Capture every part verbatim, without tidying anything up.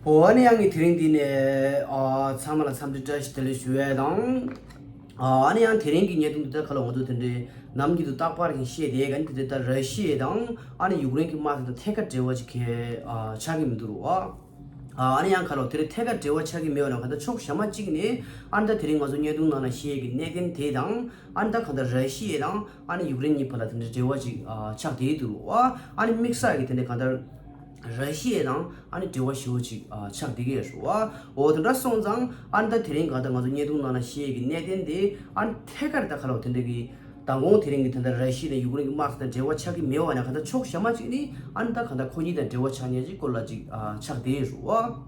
ཨོ་ཨ་ནི་ཡང་ངས་དེ་རིང་འདི་ནས་ཨ་ཚང་མ་ལ་འཚམས་འདྲི་བཀྲ་ཤིས་བདེ་ལེགས་ཞུ་ཡས་དང་། ཨ་ཨ་ནི་ཡང་དེ་རིང་གི་བརྙན་ཐུང་འདི་ད་ག་ལ་འོ་ཚོ་དེ་འདྲའི་ནམ་རྒྱུན་དུ་རྟག་པར་གྱི་བཤད་དེ་ག་ནི་དེ་འདྲའི་ད་ར་ཤི་ཡ་དང་ཨ་ནི་ཡུཀ་རེན་གྱི་དམག་དེ་དང་ཐད་ཀར་འབྲེལ་བ་ཅིག་གི་ཨ་ཆགས་ཀྱི་མི་འདུག་རོ། ཨ་ཨ་ནི་ཡང་ག་ལ་དེ་རིང་ཐད་ཀར་འབྲེལ་བ་ཆགས་ཀྱི་མེད་པ་ན་ག་ད་ཕྱོགས་གཞན་མ་གཅིག་ནས་ཨ་ནི་ད་དེ་རིང་ང་ཚོ་བརྙན་ཐུང་ནང་ལ་བཤད་ཀྱི་གནད་དོན་དེ་དང་ཨ་ནི་ད་ག་ད་ར་ཤི་ཡ་དང་ཨ་ནི་ཡུཀ་རེན་གཉིས་བར་ལ་དེ་འདྲའི་འབྲེལ་བ་ཅིག་ཨ་ཆགས་བསྡད་འདུག་རོ། ཨ་ནི་དམིགས་བསལ་གྱི་དེ་འདྲའི་ག་ད་ར་ཤི་ཡ་དང་ཨ་ནི་འབྲེལ་བ་ཞེ་པོ་ཅིག་ཨ་ཆགས་བསྡད་ཀྱི་ཡོད་རེད་བ། འོ་དེ་འདྲ་སོང་ཙང་ཨ་ནི་ད་དེ་རིང་གང་ལྟར་ང་ཚོ་བརྙན་ཐུང་ནང་ལ་བཤད་ཀྱི་གནད་དོན་དེ་ཨ་ནི་ཐད་ཀར་ད་ག་ལ་དེ་འདྲ་གི་མདང་དགོང་དེ་རིང་གི་དེ་འདྲ་ར་ཤི་ཡ་དང་ཡུཀ་རེན་གྱི་དམག་དང་འབྲེལ་བ་ཆགས་ཀྱི་མེད་པ་ན་གང་ལྟར་ཕྱོགས་གཞན་མ་ཅིག་ནས་ཨ་ནི་ད་གང་ལྟར་ཁོ་གཉིས་དང་འབྲེལ་བ་ཆགས་ཉེན་ཅིག་སྐོར་ལ་ཅིག་ཨ་ཆགས་བསྡད་ཡོད་རེད་བ།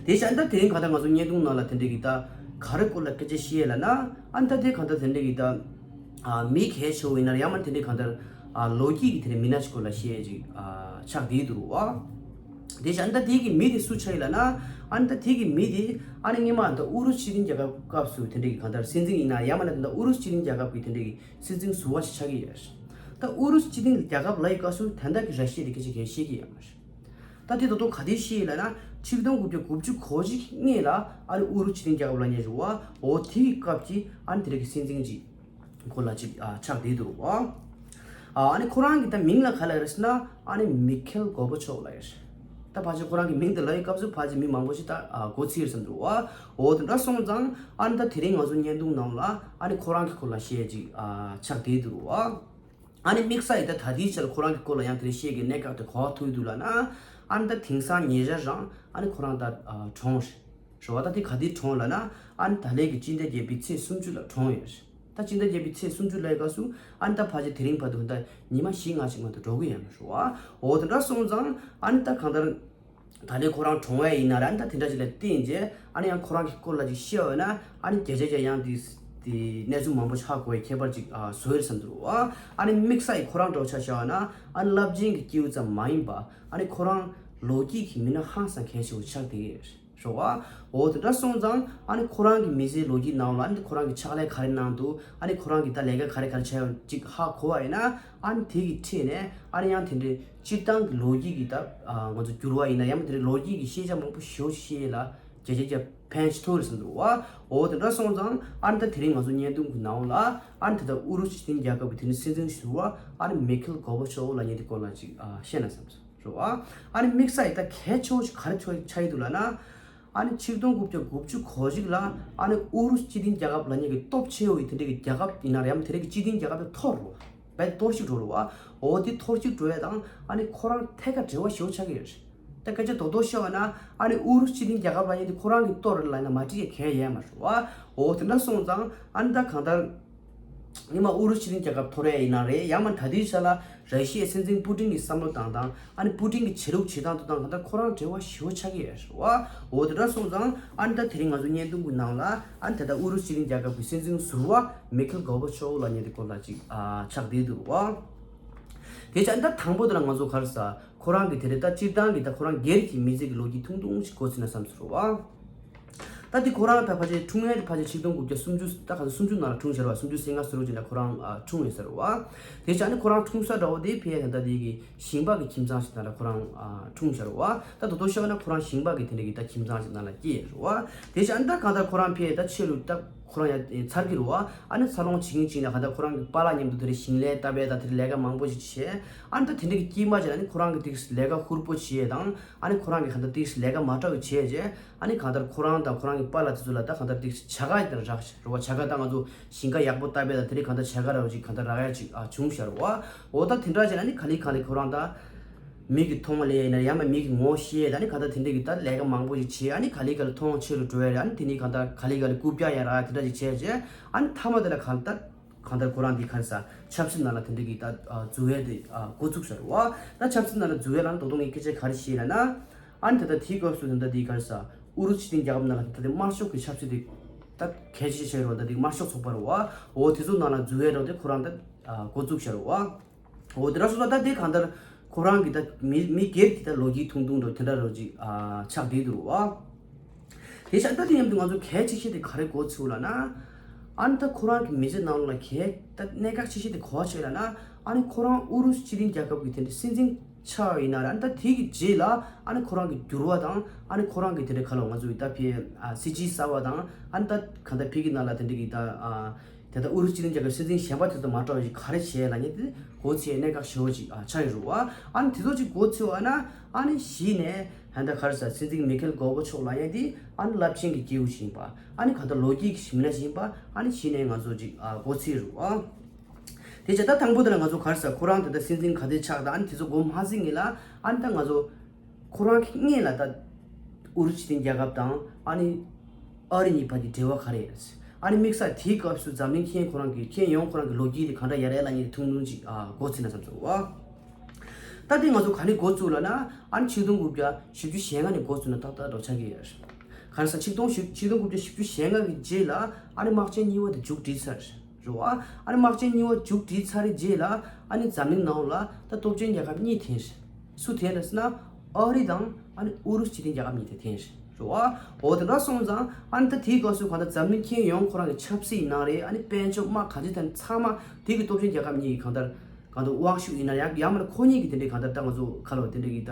དེ་བཞིན་ད་དེ་རིང་གང་ལྟར་ང་ཚོ་བརྙན་ཐུང་ནང་ལ་དེ་འདྲ་གི་ད་ག་རེ་སྐོར་ལ་སྐད་ཆ་བཤད་ལ་ན་ཨ་ནི་ད་དེ་གང་ལྟར་དེ་འདྲ་གི་ད། ཨ་མི་གལ་ཆེ་བོ་ཡིན་ན་ཡང་མ་དེ་འདྲའི་གང་ལྟར་ཨ་ལོ་རྒྱུས་ཀྱི་དེ་འདྲའི་མི་སྣ་ཞིག་སྐོར་ལ་བཤད་ཅིག་ཨ་ཆགས་བསྡད་འདུག་རོ། དེ་བཞིན་ད་དེ་གི་མི་དེ་སུ་ཆགས་ཡིན་ལབ་ན་ཨ་ནི་ད་དེ་གི་མི་དེ་ཨ་ནི་སྔོན་མ་ད་ཨུ་རུ་སུ་སྤྱི་མཐུན་རྒྱལ་ཁབ་སྐབས་སུ་དེ་འདྲའི་གི་གང་ལྟར་སྲིད་འཛིན་ཡིན་ན་ཡང་མ་ན་ད་ཨུ་རུ་སུ་སྤྱི་མཐུན་རྒྱལ་ཁབ་ཀྱི་དེ་འདྲའི་གི་སྲིད་འཛིན་ཟུར་པ་ཞིག་ཆགས་ཀྱི་ཡོད། ད་ཨུ་རུ་སུ་སྤྱི་མཐུན་རྒྱལ་ཁབ་ལབ་ཡི་སྐབས་སུ་ད་ལྟ་གི་ར་ཤི་ཡ་དེ་སྐད་ཆ་གང་ཡང་བཤད་ཀྱི་ཡོད་མ་རེད། ད་དེ་ད་དུང་ག་དུས་བཤད་ཡིན་ལབ་ན་ཆིག་སྟོང་དགུ་བརྒྱ་དགུ་བཅུ་གོ་གཅིག་སྔོན་ལ་ཨ་ནི་ཨུ་རུ་སུ་སྤྱི་མཐུན་རྒྱལ་ཁབ་ལབ་མཁན་རེད་བ། འོ་དེ་གི་སྐབས་ཀྱི་ཨ་ནི་དེ་རིང་གི་སྲིད་འཛིན་ཅིག་སྐོར་ལ་ཅིག་ཨ་ཆགས་བསྡད་འདུག་རོ། ཨ་ཨ་ནི་ཁོ་རང་གི་ད་མིང་ལ་ག་ལབ་རེད་ཟེར་ན་ཨ་ནི་མི་ཁེལ་གོར་བྷ་ཆོབ་ལབ་ཡོད་རེད། ད་ཕལ་ཆེར་ཁོ་རང་གི་མིང་དེ་ལབ་ཡི་སྐབས་སུ་ཕལ་ཆེར་མི་མང་པོ་ཞིག་ད་ཨ་མགོ་ཚོས་ཡོད་བསམ་འདུག་རོ། འོ་དེ་འདྲ་སོང་ཙང་ཨ་ནི་ད་དེ་རིང་ང་ཚོ་བརྙན་ཐུང་ནང་ལ་ཨ་ནི་ཁོ་རང་གི་སྐོར་ལ་བཤད་ཅིག་ཨ་ཆགས་བསྡད་འདུག་རོ། ཨ་ནི་དམིགས་བསལ་ཡིན་ད་ད་ལྟའི་ཆར་ཁོ་རང་གི་སྐོར་ལ་ཡང་དེ་རིང་བཤད་ཀྱི་གནད་འགག་དེ་ག་པར་ཐུག་འདུག་ལབ་ན། ཨ་ནི་ད་དེང་སང་ཉེ་ཆར་རང་ཨ་ནི་ཁོ་རང་ད་ཨ་གྲོངས་རེད། རེད་བ། ད་དེ་ག་དུས་གྲོངས་ལབ་ན་ཨ་ནི་ད་ལན་གྱི་སྤྱི་ཟླ་བརྒྱད་པའི་ཚེས་སུམ་ཅུ་ལ་གྲོངས་ཡོད་རེད། ད་སྤྱི་ཟླ་བརྒྱད་པའི་ཚེས་སུམ་ཅུ་ལབ་ཡི་སྐབས་སུ་ཨ་ནི་ད་ཕལ་ཆེར་དེ་རིང་བར་དུ་ད་ཉི་མ་བཞི་ལྔ་ཞིག་མ་གཏོགས་འགྲོ་གི་ཡོད་མ་རེད་བ། འོ་དེ་འདྲ་སོང་ཙང་ཨ་ནི་ད་གང་ལྟར། ད་ལན་ཁོ་རང་གྲོངས་ཡ་ཡིན་ན་ར་ཨ་ནི་ད་དེ་འདྲ་ཅིག་ལ་བརྟེན་རྗེས་ཨ་ནི་ཡང་ཁོ་རང་གི་སྐོར་ལ་ཅིག་བཤད་པ་ཡིན་ན་ཨ་ནི་བརྒྱ་ཆ་བརྒྱ་ཡང་དེ་དེ་གནས་ཚུལ་མང་པོ་ཧ་གོ་ཡའི་ཁྱད་པར་ཅིག་ཨ་བཟོ་ཡི་བསམ་འདུག་རོ། ཨ་ནི་དམིགས་བསལ་ཡིན་ཁོ་རང་འདྲ་བོ་ཆ་བཞག་པ་ཡིན་ན་ཨ་ནི་རླབས་ཆེན་གྱི་སྐྱེས་བུ་ཙམ་མ་ཡིན་པ་ཨ་ནི་ཁོ་རང་ལོ་རྒྱུས་ཀྱི་མི་སྣ་ཧང་སང་གལ་ཆེ་བོ་ཆགས་བསྡད་ཡོད་རེད། རེད་བ། འོ་དེ་འདྲ་སོང་ཙང་ཨ་ནི་ཁོ་རང་གི་མི་ཚེའི་ལོ་རྒྱུས་ནང་ལ་ཨ་ནི་ཁོ་རང་གི་ཕྱག་ལས་ག་རེ་གནང་འདུག་ཨ་ནི་ཁོ་རང་གི་ད་ལས་ཀ་ག་རེ་ག་རེ་བྱས་ཡོད་ཅིག་ཧ་གོ་བ་ཡིན་ན་ཨ་ནི་དེ་གི་ཁྲིད་ནས་ཨ་ནི་ཡང་དེ་འདྲའི་སྤྱིར་བཏང་གི་ལོ་རྒྱུས་ཀྱི་ད་ང་ཚོ་འགྱུར་བ་ཡིན་ན་ཡང་དེ་འདྲའི་ལོ་རྒྱུས་ཀྱི་ཤེས་བྱ་མང་པོ་ཞེ་པོ་ཅིག་ཤེས་ཡས་ལ་བརྒྱ་ཆ་བརྒྱ་ཕན་ཞིག་ཐོགས་རེད་བསམ་འདུག་བ། འོ་དེ་འདྲ་སོང་ཙང་ཨ་ནི་ད་དེ་རིང་ང་ཚོ་བརྙན་ཐུང་གི་ནང་ལ་ཨ་ནི་ད་ལྟ་ཨུ་རུ་སུ་སྤྱི་མཐུན་རྒྱལ་ཁབ་ཀྱི་དེ་ནི་སྲིད་འཛིན་ཟུར་པ་ཨ་ནི་མི་ཁེལ་གོར་བྷ་ཆོབ་ལབ་མཁན་དེ་སྐོར་ལ་ཅིག་བཤད་ན་བསམ་སོང་། རེད་བ། ཨ་ནི་དམིགས་བསལ་ཡིན་ད་གལ་ཆེ་བོ་ཞིག་ག་རེ་ཆགས་ཡི་འདུག་ལབ་ན། ཨ་ནི་ཆིག་སྟོང་དགུ་བརྒྱ་དགུ་བཅུ་གོ་གཅིག་ལ་ཨ་ནི་ཨུ་རུ་སུ་སྤྱི་མཐུན་རྒྱལ་ཁབ་ལབ་མཁན་གྱི་སྟོབས་ཆེ་བོ་ཡི་དེ་འདྲའི་གི་རྒྱལ་ཁབ་ཡིན་ན་རེད་ཡང་དེ་འདྲའི་གི་སྤྱི་མཐུན་རྒྱལ་ཁབ་དེ་འཐོར་རོ། བས་གཏོར་བཤིག་འགྲོ་རོ་བ། འོ་དེ་གཏོར་བཤིག་འགྲོ་ཡ་དང་ཨ་ནི་ཁོ་རང་ཐད་ཀར་འབྲེལ་བ་ཞེ་པོ་ཆགས་ཀྱི་ཡོད་རེད། ད་སྐད་ཆ་རྡོག་རྡོག་བཤད་པ་ན་ཨ་ནི་ཨུ་རུ་སུ་སྤྱི་མཐུན་རྒྱལ་ཁབ་ལབ་མཁན་དེ་ཁོ་རང་གི་གཏོར་རེད་ལབ་ན་མ་འགྲིག་ཡ་གང་ཡང་ཡོད་མ་རེད་བ། འོ་དེ་འདྲ་སོང་ཙང་ཨ་ནི་ད་གང་ལྟར། སྔོན་མ་ཨུ་རུ་སུ་སྤྱི་མཐུན་རྒྱལ་ཁབ་འཐོར་ཡ་ཡིན་ན་རེད་ཡང་མ་ད་དུས་ཆ་ལ་ར་ཤི་ཡའི་སྲིད་འཛིན་པུ་ཏིན་གྱི་བསམ་བློ་བཏང་སྟངས་ཨ་ནི་པུ་ཏིན་གྱི་བྱེད་ལུགས་བྱེད་སྟངས་དེ་དང་གང་ལྟར་ཁོ་རང་འབྲེལ་བ་ཞེ་པོ་ཆགས་ཀྱི་ཡོད་རེད་བ། འོ་དེ་འདྲ་སོང་ཙང་ཨ་ནི་ད་དེ་རིང་ང་ཚོ་བརྙན་ཐུང་གི་ནང་ལ་ཨ་ནི་ད་ལྟ་ཨུ་རུ་སུ་སྤྱི་མཐུན་རྒྱལ་ཁབ་ཀྱི་སྲིད་འཛིན་ཟུར་པ་མི་ཁེལ་གོར་བྷ་ཆོབ་ལབ་མཁན་དེ་སྐོར་ལ་ཅིག་ཨ་ཆགས་བསྡད་འདུག་བ། དེ་ཆ་ཨ་ནི་ད་དང་པོ་དེ་ལ་ང་ཚོ་ག་རེ་ཟ་ཁོ་རང་གི་དེ་རེད་ད་སྤྱིར་བཏང་གི་ད་ཁོ་རང་སྒེར་གྱི་མི་ཚེ་གི་ལོ་རྒྱུས་ཐུང་ཐུང་ཞིག་མགོ་ཚོས་ན་བསམ་སོང་རོ་བ། ད་དེ་ཁོ་རང་ད་ཕལ་ཆེར་འཁྲུངས་ཡས་དེ་ཕལ་ཆེར་ཆིག་སྟོང་དགུ་བརྒྱ་སུམ་ཅུ་ད་ག་ཚོད་སུམ་ཅུ་ནང་ལ་འཁྲུངས་ཤར་བ་སུམ་ཅུ་སོ་ལྔ་སོ་དྲུག་ཅིག་ལ་ཁོ་རང་ཨ་འཁྲུངས་ཡོད་ཟེར་བ། དེ་བྱས་ཨ་ནི་ཁོ་རང་འཁྲུངས་ས་འདྲ་བོ་དེ་ཕལ་ཆེར་ད་དེ་གི་ཞིང་པ་གི་ཁྱིམ་ཚང་ཞིག་ནང་ལ་ཁོ་རང་ཨ་འཁྲུངས་ཤར་བ། ད་དོ་དོ་ཤོད་ན་ཁོ་རང་ཞིང་པ་གི་དེ་འདྲ་གི་ད་ཁྱིམ་ཚང་ཞིག་ནང་ལ་སྐྱེས་ཡོད་ཟེར་བ། དེ་བྱས་ཨ་ནི་ད་གང་ལྟར་ཁོ་རང་ཕལ་ཆེར་ད་ཆོས་ལུགས་ད་ཁོ་རང་ཡང་ཚར་གི་རེད་བ། ཨ་ནི་འཚར་ལོངས་བྱེད་ཀྱིན་བྱེད་ཀྱིན་ལ་གང་ལྟར་ཁོ་རང་གི་པཱ་ལགས་མཉམ་དུ་དེ་འདྲ་ཞིང་ལས་ལྟ་བའི་ད་དེ་འདྲ་ལས་ཀ་མང་པོ་ཞིག་བྱས། ཨ་ནི་ད་དེ་འདྲ་གི་དཀྱིལ་མ་བྱས་ན་ཨ་ནི་ཁོ་རང་གི་དེ་ལས་ཀ་ཧུར་པོ་བྱས་དང་། ཨ་ནི་ཁོ་རང་གི་གང་ལྟར་ཏིག་ལས་ཀ་མ་འདྲ་བ་བྱས་རྗེས་ཨ་ནི་གང་ལྟར་ཁོ་རང་དང་ཁོ་རང་གི་པཱ་ལགས་དེ་ཚོ་ལ་ད་གང་ལྟར་ཏིག་བྱ་དགའ་དེ་རག་རེད་བ། བྱ་དགའ་ད་ང་ཚོ་ཞིང་ཁ་ཡག་པོ་བཏབ་པས་ད་དེ་རིང་གང་ལྟར་བྱ་དགའ་རག་ཅིག་གང་ལྟར་རག་ཡ་ཅིག་ཨ་བྱུང་ཤར་བ། འོ་ད་དེ་འདྲ་བྱས་ན་ཨ་ནི་ག་ལེ་ག་ལེ་ཁོ་རང་ད་མི་གི་མཐོང་ལས་ཡིན་ན་ཡང་ན་མི་གི་ངོ་ཤེས་ད་ཨ་ནི་གང་ལྟར་དེ་འདྲ་གི་ད་ལས་ཀ་མང་པོ་ཞིག་བྱས་ཨ་ནི་ག་ལེ་ག་ལེ་མཐོང་ཆེ་རུ་འགྲོ་ཡ་རེད། ཨ་ནི་དེ་ནི་གང་ལྟར་ག་ལེ་ག་ལེ་རྐུབ་བཀྱག་ཡ་རག་དེ་འདྲ་ཅིག་བྱས་རྗེས་ཨ་ནི་མཐའ་མ་དེ་ལ་གང་ལྟར། གང་ལྟར་ཁོ་རང་འདི་ག་རེ་ཟ་ཆབ་སྲིད་ནང་ལ་དེ་འདྲ་གི་ད་འཛུལ་ཡས་དེ་འགོ་བཙུགས་ཤར་བ། ད་ཆབ་སྲིད་ནང་ལ་འཛུལ་ཡས་ལ་ད་དུང་ངས་སྐད་ཆ་ག་རེ་བཤད་ལབ་ན། ཨ་ནི་ད་ལྟ་དེའི་སྐབས་སུ་ད་ལྟ་འདི་ག་རེ་ཟ་ཨུ་རུ་སུ་སྤྱི་མཐུན་རྒྱལ་ཁབ་ནང་ལ་ད་ལྟ་དམར་ཤོག་གི་ཆབ་སྲིད་དེ་ད་གལ་ཆེ་ཆེ་རུ་ད་ལྟ་དམར་ཤོག་ཚོགས་པ་རུ་བ། འོ་དེ་ཚོ་ནང་ལ་འཛུལ་ཡས་རོགས་དེ་ཁོ་རང་ད་འགོ་བཙུགས་ཤར་བ། འོ་དེ་འདྲ་སོང་ཙང་ད་ལྟ་དེ་གང་ལྟར་ཁོ་རང་གི་ད་མི་མི་སྒེར་གྱི་ད་ལོ་རྒྱུས་ཐུང་ཐུང་འདྲ་དེ་འདྲ་རོ་ཅིག་ཆགས་བསྡད་འདུག་བ། དེ་ཆ་ད་དེ་མཉམ་དུ་ང་ཚོ་གལ་ཆེ་ཤོས་དེ་ག་རེ་གོ་ཚུལ་ལབ་ན། ཨ་ནི་ད་ཁོ་རང་གི་མི་ཚེ་ནང་ལ་གལ་ད་གནད་འགག་ཆེ་ཤོས་དེ་ག་བ་ཆགས་ལབ་ན། ཨ་ནི་ཁོ་རང་ཨུ་རུ་སུ་སྤྱི་མཐུན་རྒྱལ་ཁབ་ཀྱི་དེ་འདྲ་སྲིད་འཛིན་ ཆགས་ཡིན་ན་ར། ཨ་ནི་ད་དེ་གི་རྗེས་ལ་ཨ་ནི་ཁོ་རང་གི་འགྱུར་བ་དང་། ཨ་ནི་ཁོ་རང་གི་དེ་འདྲའི་ཁ་ལོ་ང་ཚོ་ཡི་ད་ཕི་ཨ་སྲིད་ཇུས་གསར་བ་དང་། ཨ་ནི་ད་གང་ལྟར་ཕི་གི་ནང་ལ་དེ་འདྲའི་གི་ད་ཨ་དེ་ད་ཨུ་རུ་སུ་སྤྱི་མཐུན་རྒྱལ་ཁབ་སྲིད་འཛིན་གཞན་པ་དེ་ཚོ་མ་འདྲ་བ་ཞིག་ག་རེ་བྱས་ལབ་ཉེ་དེ་འགོ་ཚུགས་གནད་འགག་ཞེ་པོ་ཅིག་ཨ་ཆགས་ཡོད་རེད་བ། ཨ་ནི་དེ་ཚོ་ཅིག་འགོ་ཚུགས་པ་ན། ཨ་ནི་གཞི་ནས་ཧན་ད་ག་རེ་ཟ། སྲིད་འཛིན་མི་ཁེལ་གོ་བོ་མཆོག་ལབ་ཡ་དེ་ཨ་ནི་རླབས་ཆེན་གྱི་སྐྱེས་བུ་ཞིག་ཡིན་པ། ཨ་ནི་གང་ལྟར་ལོ་རྒྱུས་ཀྱི་མི་སྣ་ཞིག་ཡིན་པ། ཨ་ནི་གཞི་ནས་ང་ཚོ་ཅིག་ཨ་འགོ་ཚུགས་རེད་བ། དེ་བྱས་ད་དང་པོ་དེ་ལ་ང་ཚོ་ག་རེ་ཟ། ཁོ་རང་དེ་ལྟར་སྲིད་འཛིན་ག་དེ་ཆགས་དང་། ཨ་ནི་དེ་ཚོ་འགོ་མ་ཚུགས་སྔོན་ལ། ཨ་ནི་ད་ང་ཚོ་ཁོ་རང་གི་སྔོན་ལ་ད་ཨུ་རུ་སུ་སྤྱི་མཐུན་རྒྱལ་ཁབ་དང་ཨ་ནི་ཨ་རི་གཉིས་བར་གྱི་འབྲེལ་བ་ག་རེ་ཡིན། ཨ་ནི་དམིགས་བསལ་དེའི་སྐབས་སུ་འཛམ་གླིང་མཁྱེན་ཁོ་རང་གི་མཁྱེན་ཡོང་ཁོ་རང་གི་ལོ་རྒྱུས་དེ་གང་འདྲ་ཡོད་རེད་ལབ་ཉེ་དེ་ཐུང་ཐུང་ཅིག་ཨ་འགོ་ཚུགས་ན་བསམ་སོང་བ། ད་དེ་ང་ཚོ་ག་ནས་འགོ་བཙུགས་ལབ་ན། ཨ་ནི་ཆིག་སྟོང་དགུ་བརྒྱ་བཞི་བཅུ་ཞེ་ལྔ་ནས་འགོ་བཙུགས་ན་ཏག་ཏག་འགྲོ་ཆགས་ཀྱི་ཡོད། ག་རེ་ཟ། ཆིག་སྟོང་བཞི་ཆིག་སྟོང་དགུ་བརྒྱ་བཞི་བཅུ་ཞེ་ལྔ་གི་རྗེས་ལ་ཨ་ནི་དམག་ཆེན་གཉིས་པ་དེ་མཇུག་སྒྲིལ་ཚར་རེད་བ། ཨ་ནི་དམག་ཆེན་གཉིས་པ་མཇུག་སྒྲིལ་ཚར་བའི་རྗེས་ལ་ཨ་ནི་འཛམ་གླིང་ནང་ལ་ད་སྟོབས་ཆེན་རྒྱལ་ཁབ་གཉིས་ཐོན་རེད། སུ་ཐོན་རེད་ཟེར་ན། ཨ་རི་དང་ཨ་ནི་ཨུ་རུ་སུ་སྤྱི་མཐུན་རྒྱལ་ཁབ་གཉིས་དེ་ཐོན་རེད་བ། འོ་དེ་འདྲ་སོང་ཙང་ཨ་ནི་ད་དེའི་སྐབས་སུ་གང་ལྟར་འཛམ་གླིང་མཁྱེན་ཡོང་ཁོ་རང་གི་ཆབ་སྲིད་ནང་རེད། ཨ་ནི་དཔལ་འབྱོར་དམག་ག་ཚོད་ཐོན་ཚང་མ་དེ་གི་སྟོབས་ཆེན་རྒྱལ་ཁབ་གཉིས་ཀྱི་གང་ལྟར་གང་དུ་དབང་ཤུགས་ཡིན་ན། ཡང་ཡང་མིན་ན་ཁོ་གཉིས་ཀྱི་དེ་འདྲའི་གང་ལྟར་ད་ང་ཚོ་ཁ་ལོ་དེ་འདྲའི་གི་ད་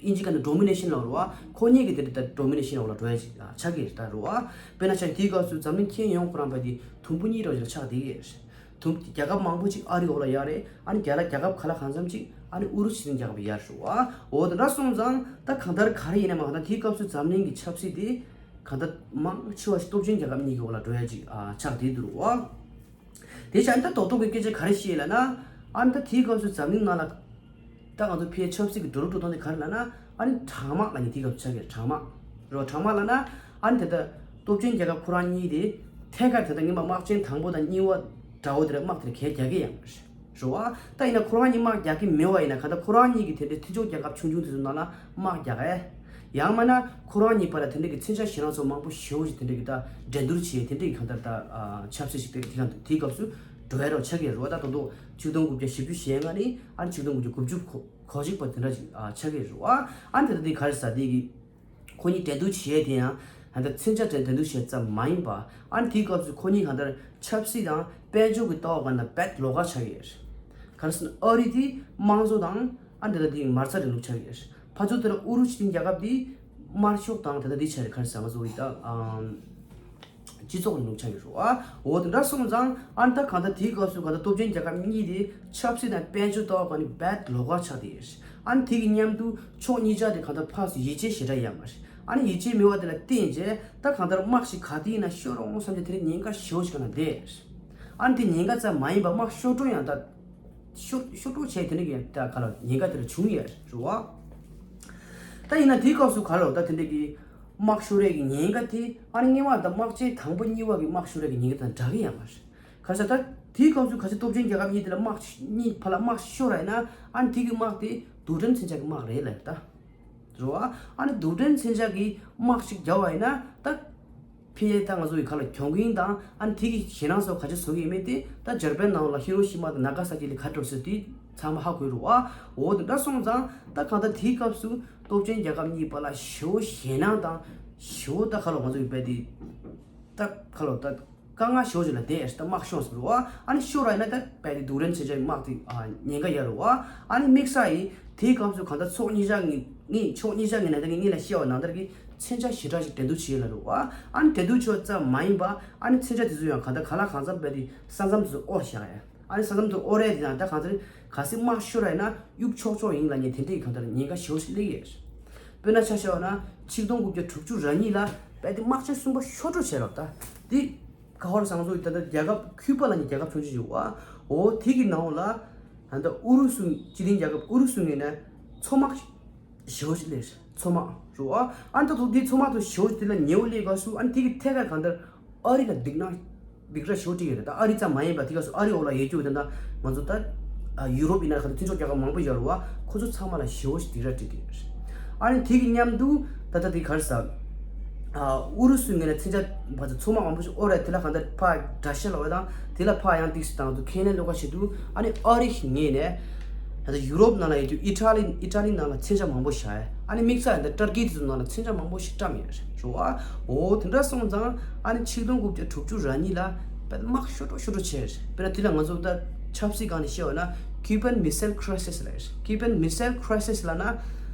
ཨིན་ཇི་སྐད་ནས་ཌོ་མི་ནེ་ཤན་ལབ་རེད་བ། ཁོ་གཉིས་ཀྱི་དེ་འདྲའི་ད་ཌོ་མི་ནེ་ཤན་འོག་ལ་འགྲོ་ཡ་ཅིག་ཆགས་ཀྱི་རེད་ད་རེད་བ། དཔེར་ན་ཆ་དེའི་སྐབས་སུ་འཛམ་གླིང་མཁྱེན་ཡོང་ཁོ་རང་བ་དེ་དུམ་བུ་གཉིས་རོ་ཅིག་ལ་ཆགས་བསྡད་ཀྱི་རེད། དུམ་རྒྱལ་ཁབ་མང་པོ་ཅིག་ཨ་རི་འོག་ལ་ཡོད་རེད། ཨ་ནི་རྒྱ་ལ་རྒྱལ་ཁབ་ག་ལ་གང་འཚམ་ཅིག་ཨ་ནི་ཨུ་རུ་སུ་སྤྱི་མཐུན་རྒྱལ་ཁབ་ཡར་ཞུ་བ། འོ་དེ་འདྲ་སོང་ཙང་ད་གང་ལྟར་ག་རེ་ཡིན་ན་མ་གང་ལྟར་དེའི་སྐབས་སུ་འཛམ་གླིང་གི་ཆབ་སྲིད་དེ་གང་ལྟར་མང་ཆེ་བ་ཞིག་སྟོབས་ཆེན་རྒྱལ་ཁབ་གཉིས་ཀྱི་འོག་ལ་འགྲོ་ཡ་ཅིག་ཨ་ཆགས་བསྡད་འདུག་བ། དེ་བྱས་ཨ་ནི་ད་རྡོག་རྡོག་གི་སྐད་ཆ་ག་རེ་བཤད་ལབ་ན། ཨ་ནི་ད་དེའི་སྐབས་སུ་འཛམ་གླིང་ནང་ལ་ད་ང་ཚོ་ཕའི་ཆབ་སྲིད་ཀྱི་འགྲོ་ལུགས་འགྲོ་སྟངས་དེ་ག་རེ་ལབ་ན། ཨ་ནི་གྲང་དམག་ལབ་ནི་དེའི་སྐབས་སུ་ཆགས་ཀྱི་རེད། གྲང་དམག་རེད་བ། གྲང་དམག་ལབ་ན་ཨ་ནི་དེ་ལྟར་སྟོབས་ཆེན་རྒྱལ་ཁབ་ཁོ་རང་གཉིས་དེ་ཐད་ཀར་དེ་ལྟར་སྔོན་མ་དམག་ཆེན་དང་པོ་དང་གཉིས་པ་འདྲ་བོ་དེ་འདྲ་དམག་དེ་འདྲ་གས་རྒྱག་གི་ཡོད་མ་རེད། རེད་བ། ད་ཡིན་ན་ཁོ་རང་གཉིས་དམག་རྒྱག་གི་མེད་པ་ཡིན་ན། གང་ལྟར་ཁོ་རང་གཉིས་ཀྱི་དེ་འདྲའི་མཐུན་ཕྱོགས་རྒྱལ་ཁབ་ཆུང་ཆུང་དེ་ཚོ་ནང་ལ་དམག་རྒྱག་གས། ཡང་མིན་ན་ཁོ་རང་གཉིས་བར་ལ་དེ་འདྲའི་གི་མཚོན་ཆ་ཞེད་སྣང་ཚོ་མང་པོ་ཞེ་པོ་ཞིག་དེ་འདྲའི་གི་ད་འགྲན་བསྡུར་བྱེད། དེ་འདྲའི་གི་གང་ལྟར་ད་ཨ་ཆབ་སྲིད་ཞིག་དེ་དེ་གང་དེའི་སྐབས་སུ་འགྲོ་ཡ་རོགས་ཆགས་ཀྱི་རེད་བ། ད་དོ་དོ་ཆིག་སྟོང་དགུ་བརྒྱ་བཞི་བཅུ་ཞེ་ལྔ་ནས་ཨ་ནི་ཆིག་སྟོང་དགུ་བརྒྱ་དགུ་བཅུ་གོ་གོ་གཅིག་བར་དེ་འདྲ་ཞིག་ཨ་ཆགས་ཀྱི་རེད་བ། ཨ་ནི་དེ་ད་དེ་ག་རེ་ཟ་དེ་གི་ཁོ་གཉིས་འགྲན་བསྡུར་བྱེད་ཡས་དེ་ཡང་ད་ལྟ་མཚོན་ཆ་འགྲན་འགྲན་བསྡུར་བྱེད་ཙམ་མ་ཡིན་པ། ཨ་ནི་དེའི་སྐབས་སུ་ཁོ་གཉིས་གང་ལྟར་ཆབ་སྲིད་དང་དཔལ་འབྱོར་གྱི་ལྟ་བ་གང་ལྟར་རྦད་ལོགས་ཀ་ཆགས་ཡོད་རེད། ག་རེ་ཟེར་ན་ཨ་རི་དེ་དམངས་གཙོ་དང་ཨ་ནི་ད་ལྟ་དེ་མ་རྩ་རིང་ལུགས་ཆགས་ཡོད་རེད། ཕར་ཚུར་དེ་ལ་ཨུ་རུ་སུ་སྤྱི་མཐུན་རྒྱལ་ཁབ་དེ་དམར་ཤོག་དང་ད་ལྟ་དེ་ཆགས་རེད། ག་རེ་ཟེར་ང་ཚོ་ཡི་ད་ཨམ་སྤྱི་ཚོགས་རིང་ལུགས་ཆགས་ཡོད་རེད་བ། འོ་དེ་འདྲ་སོང་ཙང་ཨ་ནི་ད་གང་ལྟར་དེའི་སྐབས་སུ་གང་ལྟར་སྟོབས་ཆེན་རྒྱལ་ཁབ་གཉིས་དེ་ཆབ་སྲིད་དང་དཔལ་འབྱོར་ལྟ་བ་གང་ནི་རྦད་ལོགས་ཀ་ཆགས་བསྡད་ཡོད་རེད། ཨ་ནི་དེ་གི་མཉམ་དུ་ཕྱོགས་གཉིས་ཆ་དེ་གང་ལྟར་ཕར་ཚུར་ཡིད་ཆེས་ཞེ་དྲག་ཡོད་མ་རེད། ཨ་ནི་ཡིད་ཆེས་མེད་པ་དེ་ལ་བརྟེན་བྱས་ད་གང་ལྟར་དམག་ཞིག་ག་དུས་ཡིན་ན་ཤོར་འོང་བསམ་བྱས་དེ་ནས་ཉེན་ཁ་ཞེ་པོ་ཞིག་ག་ན་བསྡད་ཡོད་རེད། ཨ་ནི་དེ་ཉེན་ཁ་ཙམ་མ་ཡིན་པ་དམག་ཤོར་འགྲོ་ཡང་ད་ཤོར་ཤོར་འགྲོ་བྱས་དེ་ནས་ཀྱང་ད་ག་ལ་ཉེན་ཁ་དེ་ལ་བྱུང་ཡོད་རེད་བ། ད་ཡིན་ན་དེའི་སྐབས་སུ་ག་ལ་ད་དེ་འདྲ་གི་དམག་ཤོར་ཡས་ཀྱི་ཉེན་ཁ་དེ་ཨ་ནི་སྔོན་མ་ད་དམག་ཆེན་དང་པོ་གཉིས་པ་གི་དམག་ཤོར་ཡས་ཀྱི་ཉེན་ཁ་དང་འདྲ་གི་ཡོད་མ་རེད། ག་རེ་ཟེར་ད་དེའི་སྐབས་སུ་གལ་སྲིད་སྟོབས་ཆེན་རྒྱལ་ཁབ་གཉིས་དེ་ལ་དམག་གཉིས་བར་ལ་དམག་ཤོར་བ་ཡིན་ན་ཨ་ནི་དེ་གི་དམག་དེ་རྡུལ་ཕྲན་མཚོན་ཆ་གི་དམག་རེད་ལབ་ད། རེད་བ། ཨ་ནི་རྡུལ་ཕྲན་མཚོན་ཆ་གི་དམག་ཅིག་རྒྱག་པ་ཡིན་ན་ད་ཕལ་ཆེར་ད་ང་ཚོ་ཡི་ག་ལ་གྱོང་གུན་དང་ཨ་ནི་དེ་གི་ཞེད་སྣང་སོགས་ག་ཚོད་བཟོ་གི་ཡོད་མེད་དེ་ད་འཇར་པན་ནང་ལ་ཧི་རོ་ཤི་མ་དང་ན་ག་ས་ཀི་ལ་ག་འགྲོ་ཟེར་དེ་ཚང་མ་ཧ་གོ་རེད་བ། འོ་དེ་འདྲ་སོང་ཙང་ད་གང་ལྟར་དེའི་སྐབས་སུ་སྟོབས་ཆེན་རྒྱལ་ཁབ་གཉིས་བར་ལ་ཞེ་པོ་ཞེད་སྣང་དང་ཞེ་པོ་ད་ག་ལ་ང་ཚོ་ཡི་བས་དེ་ད་ག་ལ་ད། དཀའ་ངལ་ཞེ་པོ་ཅིག་ལ་བསྡད་ད་དམག་ཤོར་ཟེར་བ། ཨ་ནི་ཤོར་བ་ཡིན་ན་ད་དཔེ་དེ་རྡུལ་ཕྲན་མཚོན་ཆ་དམག་དེ་ཨ་ཉེན་ཁ་ཡོད་རེད་བ། ཨ་ནི་དམིགས་བསལ་ཡིན་དེའི་སྐབས་སུ་གང་ལྟར་ཕྱོགས་གཉིས་ཆ་ངས་ངས་ཕྱོགས་གཉིས་ཆ་ངས་ནང་ལྟར་གྱི་ངས་ལ་བཤད་པ་ནང་ལྟར་གྱི་མཚོན་ཆ་ཞེ་དྲག་ཅིག་འགྲན་བསྡུར་བྱེད་ཡོད་ལ་རེད་བ། ཨ་ནི་འགྲན་བསྡུར་ཆོག་ཙམ་མ་ཡིན་པ་ཨ་ནི་མཚོན་ཆ་དེ་ཚོ་ཡང་གང་ལྟར་ག་ལ་གང་འཚམ་དཔེ་དེ་ས་མཚམས་དེ་ཚོ་དབོར་བཞག་ཡ། ཨ་ནི་ས་མཚམས་དེ་དབོར་ཡ་དེ་ཡང་ད་གང་ལྟར་གལ་སྲིད་དམག་ཤོར་བ་ཡིན་ན་གཡུག་ཆོག་ཆོག་ཡིན་ལབ་མཁན་དེ་འདྲའི་གང་ལྟར་ཉེན་ཁ་ཞེ་པོ་ཞིག་སླེབས་ཡོད། དཔེར་ན་ཆ་བཞག་ན་ཆིག་སྟོང་དགུ་བརྒྱ་དྲུག་ཅུ་རེ་གཉིས་ལ་དཔེ་དེ་དམག་ཆེན་གསུམ་པ་ཤོར་འགྲོ་བྱས་རོགས་ད། འདི་ག་བར་སང་སོ་ད་ལྟ་རྒྱལ་ཁབ་ཁྱུ་པ་ལབ་མཁན་རྒྱལ་ཁབ་ཆུང་ཆུང་ཞིག་ཡོད་བ། འོ་དེ་གི་ནང་ལ་ད་ལྟ་ཨུ་རུ་སུ་སྤྱི་མཐུན་རྒྱལ་ཁབ་ཨུ་རུ་སུ་ངོས་ནས་མཚོ་དམག་ཞེ་པོ་ཞིག་སླེབས། མཚོ་དམག་རེད་བ། ཨ་ནི་ད་དུང་འདི་མཚོ་དམག་དུ་ཞེ་པོ་དེ་ལ་ཉེ་བོ་སླེབས་སྐབས་སུ་ཨ་ནི་དེ་གི་ཐད་ཀར་གང་ལྟར་ཨ་རི་ལ་སྡིགས་སྣང་སྡིགས་ར་ཞེ་པོ་སྤྲད་ཡོད་རེད། ད་ཨ་རི་ཙམ་མ་ཡིན་པ་དེ་ག་སུ་ཨ་རི་འོག་ལ་ཡོད་རྒྱུ་དེ་འདྲ་ང་ཚོ་ད་ཡུ་རོབ་ཡིན་ན་གང་ལྟར་མཐུན་ཕྱོགས་རྒྱལ་ཁབ་མང་པོ་ཡོད་རེད་བ། ཁོ་ཚོ་ཚང་མ་ལ་ཞེ་པོ་ཞིག་སྡིགས་ར་སྤྲད་ཀྱི་ཡོད་རེད། ཨ་ནི་དེ་གི་མཉམ་དུ་ད་ལྟ་དེ་ག་རེ་ཟ། ཨུ་རུ་སུའི་ངོས་ནས་མཚོན་ཆ་བ་ཚོ་མཚོ་དམག་མང་པོ་ཞིག་དབོར་རེད། དེ་ལ་གང་ལྟར་ཕར་དགྲ་ཤ་ལབ་པ་དང་དེ་ལ་ཕར་ཡང་ཏིག་སི་དང་དུ་ཁས་ལེན་ལོག་པ་ཞིག་འདུག་ཨ་ནི་ཨ་རི་ངོས་ནས་ད་ལྟ་ཡུ་རོབ་ནང་ལ་ཡོད་རྒྱུ་ཨི་ཊ་ལི་ཨི་ཊ་ལི་ནང་ལ་མཚོན་ཆ་མང་པོ་བཞག་ཡ། ཨ་ནི་དམིགས་བསལ་ད་ཏར་ཀི་དེ་ཚོ་ནང་ལ་མཚོན་ཆ་མང་པོ་ཞིག་བཀྲམ་ཡོད་རེད་བ། འོ་དེ་འདྲ་སོང་ཙང་ཨ་ནི་ཆིག་སྟོང་དགུ་བརྒྱ་དྲུག་ཅུ་རེ་གཉིས་ལ་དཔེ་དམག་ཤོར་འགྲོ་ཤོར་འགྲོ་བྱས་རེད། དཔེར་ན་དེ་ལ་ང་ཚོ་ད་ཆབ་སྲིད་སྒང་ནས་བཤད་པ་ན་ Cuban Missile Crisis ལབ་ཡོད། Cuban Missile Crisis ལབ་ན།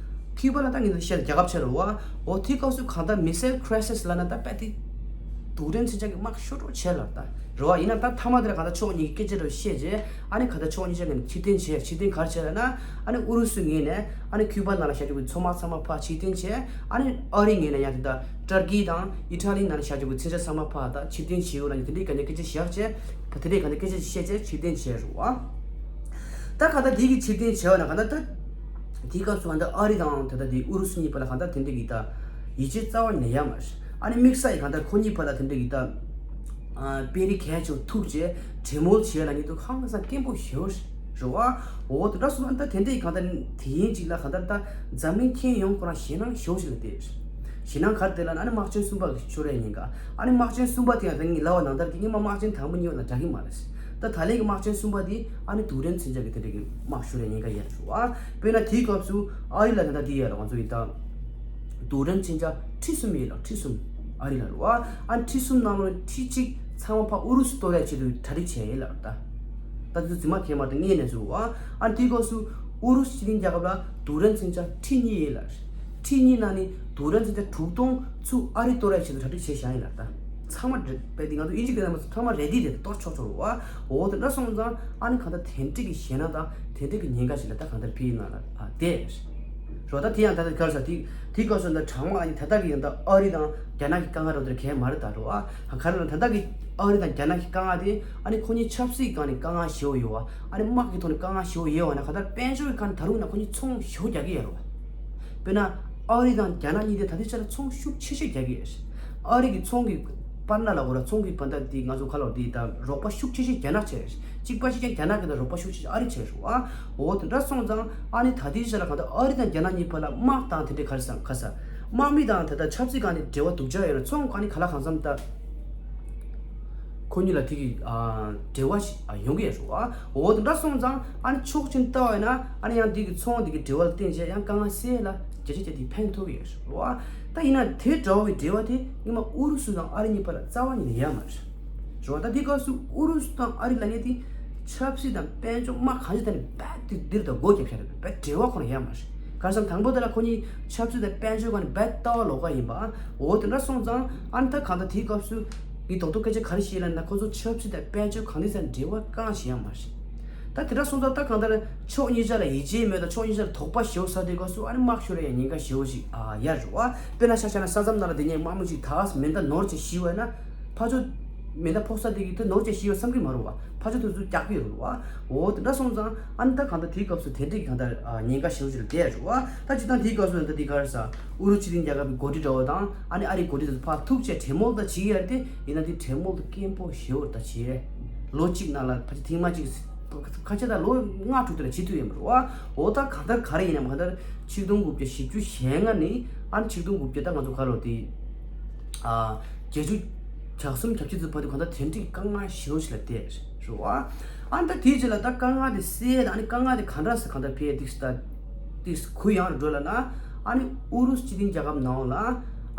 ཁིའུ་པ་ལ་ད་ངས་བཤད་རྒྱལ་ཁབ་ཆེ་རུ་བ། འོ་དེའི་སྐབས་སུ་གང་ལྟར་Missile Crisis ལབ་ན་ད་དཔེ་དེ། རྡུལ་ཕྲན་མཚོན་ཆ་གི་དམག་ཤོར་འགྲོ་བྱས་ལ་ད། རེད་བ། ཡིན་ན་ད་མཐའ་མ་དེར་གང་ལྟར་ཕྱོགས་གཉིས་ཀྱི་སྐད་ཆ་རུ་བཤད་རྗེས་ཨ་ནི་གང་ལྟར་ཕྱོགས་གཉིས་ཆ་ངས་ཕྱིར་འཐེན་བྱས། ཕྱིར་འཐེན་ག་རེ་བྱས་ལབ་ན། ཨ་ནི་ཨུ་རུ་སུ་ངོས་ནས་ཨ་ནི་ཁིའུ་པ་ནང་ལ་བཞག་རྒྱུ་གི་མཚོ་དམག་ཚང་མ་ཕར་ཕྱིར་འཐེན་བྱས། ཨ་ནི་ཨ་རི་ངོས་ནས་ཡང་དེ་ད་ཏུར་ཀི་དང་ཨི་ཊ་ལི་ནང་ལ་བཞག་རྒྱུ་གི་མཚོན་ཆ་ཚང་མ་ཕར་ད་ཕྱིར་འཐེན་བྱས་ཡོད་ལབ་ནས་དེ་འདྲའི་གང་ལྟར་སྐད་ཆ་བཞག་བྱས། ད་དེ་འདྲའི་གང་ལྟར་སྐད་ཆ་བཤད་བྱས་ཕྱིར་འཐེན་བྱས་རེད་བ། ད་གང་ལྟར་དེ་གི་ཕྱིར་འཐེན་བྱས་པ་ན་གང་ལྟར་ད། དེའི་སྐབས་སུ་གང་ལྟར་ཨ་རི་དང་ད་ལྟ་དེ་ཨུ་རུ་སུ་གཉིས་བར་ལ་གང་ལྟར་དེ་འདྲ་གི་ད་ཡིད་ཆེས་རྩ་བ་ནས་ཡོད་མ་རེད། ཨ་ནི་དམིགས་བསལ་གྱི་གང་ལྟར་ཁོ་གཉིས་བར་ལ་དེ་འདྲ་གི་ད་ཨ་དཔོན་རིགས་གལ་ཆེ་བ་ཐུག་རྗེས་གྲོས་མོལ་བྱས་ལབ་ནི་དུ་ཧང་སང་སྐད་པོ་ཞེ་པོ་རེད་བ། འོ་དེ་འདྲ་སོང་ཙང་ད་དེ་འདྲ་གི་གང་ལྟར་དེ་ཡིན་ཅིག་ལ་གང་ལྟར་ད་འཛམ་གླིང་ཁྱོན་ཡོངས་ཁོ་རང་ཞེད་སྣང་ཞེ་པོ་ཞིག་ལ་བསྡད་རེད། ཞེད་སྣང་ག་རེ་བསྡད་ལབ་ན་ཨ་ནི་དམག་ཆེན་གསུམ་པ་གི་ཤོར་ཡ་ཉེན་ཁ། ཨ་ནི་དམག་ཆེན་གསུམ་པ་དེ་ཡང་ད་ངས་ལབ་པ་ནང་ལྟར་གྱི་སྔོན་མ་དམག་ཆེན་དང་པོ་གཉིས་པ་དང་འདྲ་གི་མ་རེད། ད་ད་ལན་གྱི་དམག་ཆེན་གསུམ་པ་དེ་ཨ་ནི་རྡུལ་ཕྲན་མཚོན་ཆ་གི་དེ་འདྲ་གི་དམག་ཤོར་ཡ་ཉེན་ཁ་ཡོད་རེད་བ། དཔེར་ན་དེའི་སྐབས་སུ་ཨ་རི་ལ་ད་ལྟ་དེ་ཡོད་རེད། ང་ཚོ་ཡི་ད་རྡུལ་ཕྲན་མཚོན་ཆ་ཁྲི་གསུམ་ཡོད་ལ། ཁྲི་གསུམ་ཨ་རི་ལ་རེད་བ། ཨ་ནི་ཁྲི་གསུམ་ནང་ལོགས་ཁྲི་གཅིག་ཚང་མ་ཕར་ཨུ་རུ་སུ་གཏོར་ཡ་ཆེད་དུ་གྲ་སྒྲིག་བྱས་ཡོད་ལ་ད། ད་དེ་ཚོ་རྫུན་མ་ཁེལ་མ་རེད། དངོས་གནས་ཚུལ་བ། ཨ་ནི་དེའི་སྐབས་སུ་ཨུ་རུ་སུ་སྤྱི་མཐུན་རྒྱལ་ཁབ་ལ་རྡུལ་ཕྲན་མཚོན་ཆ་ཁྲི་གཉིས་ཡོད་ལ། ཁྲི་གཉིས་ནང་ནས་རྡུལ་ཕྲན་མཚོན་ཆ་དྲུག་སྟོང་ཚུར་ཨ་རི་གཏོར་ཡ་ཆེད་དུ་གྲ་སྒྲིག་བྱས་བཞག་ཡིན་ལ་ད། ཚང་མ་རེད་པས་དེ་ང་ཚོ་ཨིན་ཇི་སྐད་ནང་ཚང་མ་རེ་ཌི་རེད། གཏོར་ཆོག་ཆོག་རེད་བ། འོ་དེ་འདྲ་སོང་ཙང་ཨ་ནི་གང་ལྟར་དེ་འདྲ་གི་ཞེད་སྣང་དང་དེ་འདྲ་གི་ཉེན་ཁ་ཞིག་ལ་ད་གང་ལྟར་ཕི་ཡི་ནང་ལ་ཨ་བསྡད་རེད། རོ་ད་དེ་ཡང་ད་ལྟ་གར་ས་དེ་དེ་སྐབས་སུ་འདི་གྲང་མོ་ཨ་ནི་ད་ལྟ་གི་ཡང་ད་ཨ་རི་དང་རྒྱ་ནག་གི་དཀའ་ངལ་རོ་དེར་གས་མ་རེད་ད་རོ་ཨ། ག་རེ་ལ་ད་ལྟ་གི་ཨ་རི་དང་རྒྱ་ནག་གི་དཀའ་ངལ་དེ་ཨ་ནི་ཁོ་གཉིས་ཆབ་སྲིད་སྒང་ནས་དཀའ་ངལ་ཞེ་པོ་ཡོད་བ། ཨ་ནི་དམག་གི་ཐོག་ནས་དཀའ་ངལ་ཞེ་པོ་ཡོད་བ་ན་ག་ད་དཔལ་འབྱོར་གྱི་ཁ་ནས་ད་རུང་ན་ཁོ་གཉིས་ཚོང་ཞེ་པོ་རྒྱག་གི་ཡོད་རོ། དཔེར་ན་ཨ་རི་དང་རྒྱ་ནག་གཉིས་དེ་ད་ལྟའི་ཆ་ལ་ཚོང་ཤུགས་ཆེ་ཤོས་རྒྱག་གི་ཡོད་རེད། ཨ་རི་གི་ཚོང་གི་པར་ན་ལ་གོ་ར་ཚོང་གི་པར་ན་དེ་ང་ཚོ་ཁ་ལོ་དེ་ད་རོགས་པ་ཤུགས་ཆེ་ཤོས་རྒྱ་ནག་བྱས་རེད། གཅིག་པ་གཅིག་ཀྱང་རྒྱ་ནག་གི་ད་རོགས་པ་ཤུགས་ཆེ་ཤོས་ཨ་རི་བྱས་རེད་བ། འོ་དེ་འདྲ་སོང་ཙང་ཨ་ནི་ད་ལྟའི་ཆ་ལ་གང་ལྟར་ཨ་རི་དང་རྒྱ་ནག་གཉིས་བར་ལ་དམག་དང་དེ་འདྲའི་ག་རེ་བསམ་ག་ས། དམག་མི་དང་དེ་ལྟར་ཆབ་སྲིད་སྒང་ནས་འབྲེལ་བ་སྡུག་ཅག་ཡོད་རེད། ཚོང་གང་ནས་ག་ལ་གང་འཚམ་ད། ཁོ་གཉིས་ལ་དེ་གི་ཨ་འབྲེལ་བ་ཞིག་ཨ་ཡོང་གི་ཡོད་རེད་བ། འོ་དེ་འདྲ་སོང་ཙང་ཨ་ནི་ཕྱོགས་གཅིག་ནས་བལྟ་བ་ཡིན་ན་ཨ་ནི་ཡང་དེ་གི་ཚོང་དེ་གི་འབྲེལ་བ་ལ་བརྟེན་བྱས་ཡང་དཀའ་ངལ་སེལ་ལ་བརྒྱ་ཆ་བརྒྱ་དེ་ཕན་ཐོགས་ཀྱི་ཡོད་རེད་བ། ད་ཡིན་ན་དེ་འདྲ་བའི་འབྲེལ་བ་དེ་སྔོན་མ་ཨུ་རུ་སུ་དང་ཨ་རི་གཉིས་བར་ལ་རྩ་བ་ཉིད་ནས་ཡོད་མ་རེད། རེད་བ། ད་དེ་སྐབས་སུ་ཨུ་རུ་སུ་དང་ཨ་རི་ལབ་མཁན་དེ་ཆབ་སྲིད་དང་དཔལ་འབྱོར་དམག་གང་ཅི་ད་ནི་རྦད་དེ་འདིར་དང་སྒོ་བརྒྱབ་བཞག་རེད། རྦད་འབྲེལ་བ་ཁོ་རང་ཡོད་མ་རེད། ག་རེ་ཟེར་ན་དང་པོ་དེ་ལ་ཁོ་གཉིས་ཆབ་སྲིད་དང་དཔལ་འབྱོར་སྒང་ནས་རྦད་ལྟ་བ་ལོགས་ཀ་ཡིན་པ། འོ་དེ་འདྲ་སོང་ཙང་ཨ་ནི་ད་གང་ལྟར་དེའི་སྐབས་སུ་ངས་རྡོག་རྡོག་སྐད་ཆ་ག་རེ་བཤད་ལབ་ན་ཁོ་ཚོ་ཆབ་སྲིད་དང་དཔལ་འབྱོར་གང་ལྟར་ཟེར་འབྲེལ་བ་རྐང་ཞིག་ཡང་མ་རེད། ད་དེ་འདྲ་སོང་ཙང་ད་གང་ལྟར་ཕྱོགས་གཉིས་ཆ་ལ་ཡིད་ཆེས་མེད་དང་ཕྱོགས་གཉིས་ཆ་ལ་དོགས་པ་ཞེ་པོ་ཟ་དུས་སྐབས་སུ་ཨ་ནི་དམག་ཤོར་ཡ་ཉེན་ཁ་ཞེ་པོ་ཞིག་ཨ་ཡོད་རེད་བ། དཔེར་ན་ཆ་བཞག་ན་ས་མཚམས་ནང་ལ་དེ་ནས་དམག་མི་ཞིག་ད་མེ་མདའ་ནོར་བྱས་ཤི་བ་ན་ཕར་ཕྱོགས་མེ་མདའ་ཕོག་ས་དེ་གི་དེ་ནོར་བྱས་ཤི་བ་བསམ་གི་མ་རེད་བ། ཕར་ཕྱོགས་དེ་ཚོ་རྒྱག་གི་ཡོད་རེད་བ། འོ་དེ་འདྲ་སོང་ཙང་ཨ་ནི་ད་གང་ལྟར་དེའི་སྐབས་སུ་དེ་འདྲའི་གང་ལྟར་ཉེན་ཁ་ཞེ་པོ་ཞིག་ལ་བསྡད་ཡོད་རེད་བ། ད་སྤྱིར་བཏང་དེའི་སྐབས་སུ་ད་དེ་ག་རེ་ཟ་ཨུ་རུ་སྤྱི་མཐུན་རྒྱལ་ཁབ་ཀྱི་འགོ་ཁྲིད་འདྲ་བོ་དང་ཨ་ནི་ཨ་རིའི་འགོ་ཁྲིད་དེ་ཚོ་ཕར་ཐུག་བྱས་གྲོས་མོལ་ད་བྱེད་ཀྱི་ཡོད་རེད་དེ། ཡིན་ན་དེ་གྲོས་མོལ་དེ་སྐྱེན་པོ་ཞེ་པོ་ད་བྱས། ལོ་གཅིག་ནང་ལ་ཕལ་ཆེར་ཐེངས་མ་གཅིག་ཁ་ཆེ་ད་ལོ་ལྔ་དྲུག་དེ་ལ་བྱེད་ཐུབ་ཡོད་མ་རེད་བ། འོ་ད་གང་ལྟར་ག་རེ་ཡིན་ནམ་གང་ལྟར་ཆིག་སྟོང་དགུ་བརྒྱ་བཞི་བཅུ་ཞེ་ལྔ་ནས་ཨ་ནི་ཆིག་སྟོང་དགུ་བརྒྱ་ད་ང་ཚོ་ག་ལོ་དེ་ཨ་བརྒྱད་ཅུ་གྱ་གསུམ་གྱ་བཞི་ཚོ་བར་དུ་གང་ལྟར་དེ་འདྲའི་དཀའ་ངལ་ཞེ་པོ་ཞིག་ལ་བསྡད་རེད་བ། ཨ་ནི་ད་དེའི་རྗེས་ལ་ད་དཀའ་ངལ་དེ་སེལ་ད་ཨ་ནི་དཀའ་ངལ་དེ་ག་འདྲ་སེ་གང་ལྟར་འཕེལ་ཏིག་ད་ཏིག་གུ་ཡངས་རུ་འགྲོ་ལ་ན། ཨ་ནི་ཨུ་རུ་སུ་སྤྱི་མཐུན་རྒྱལ་ཁབ་ནང་ལ་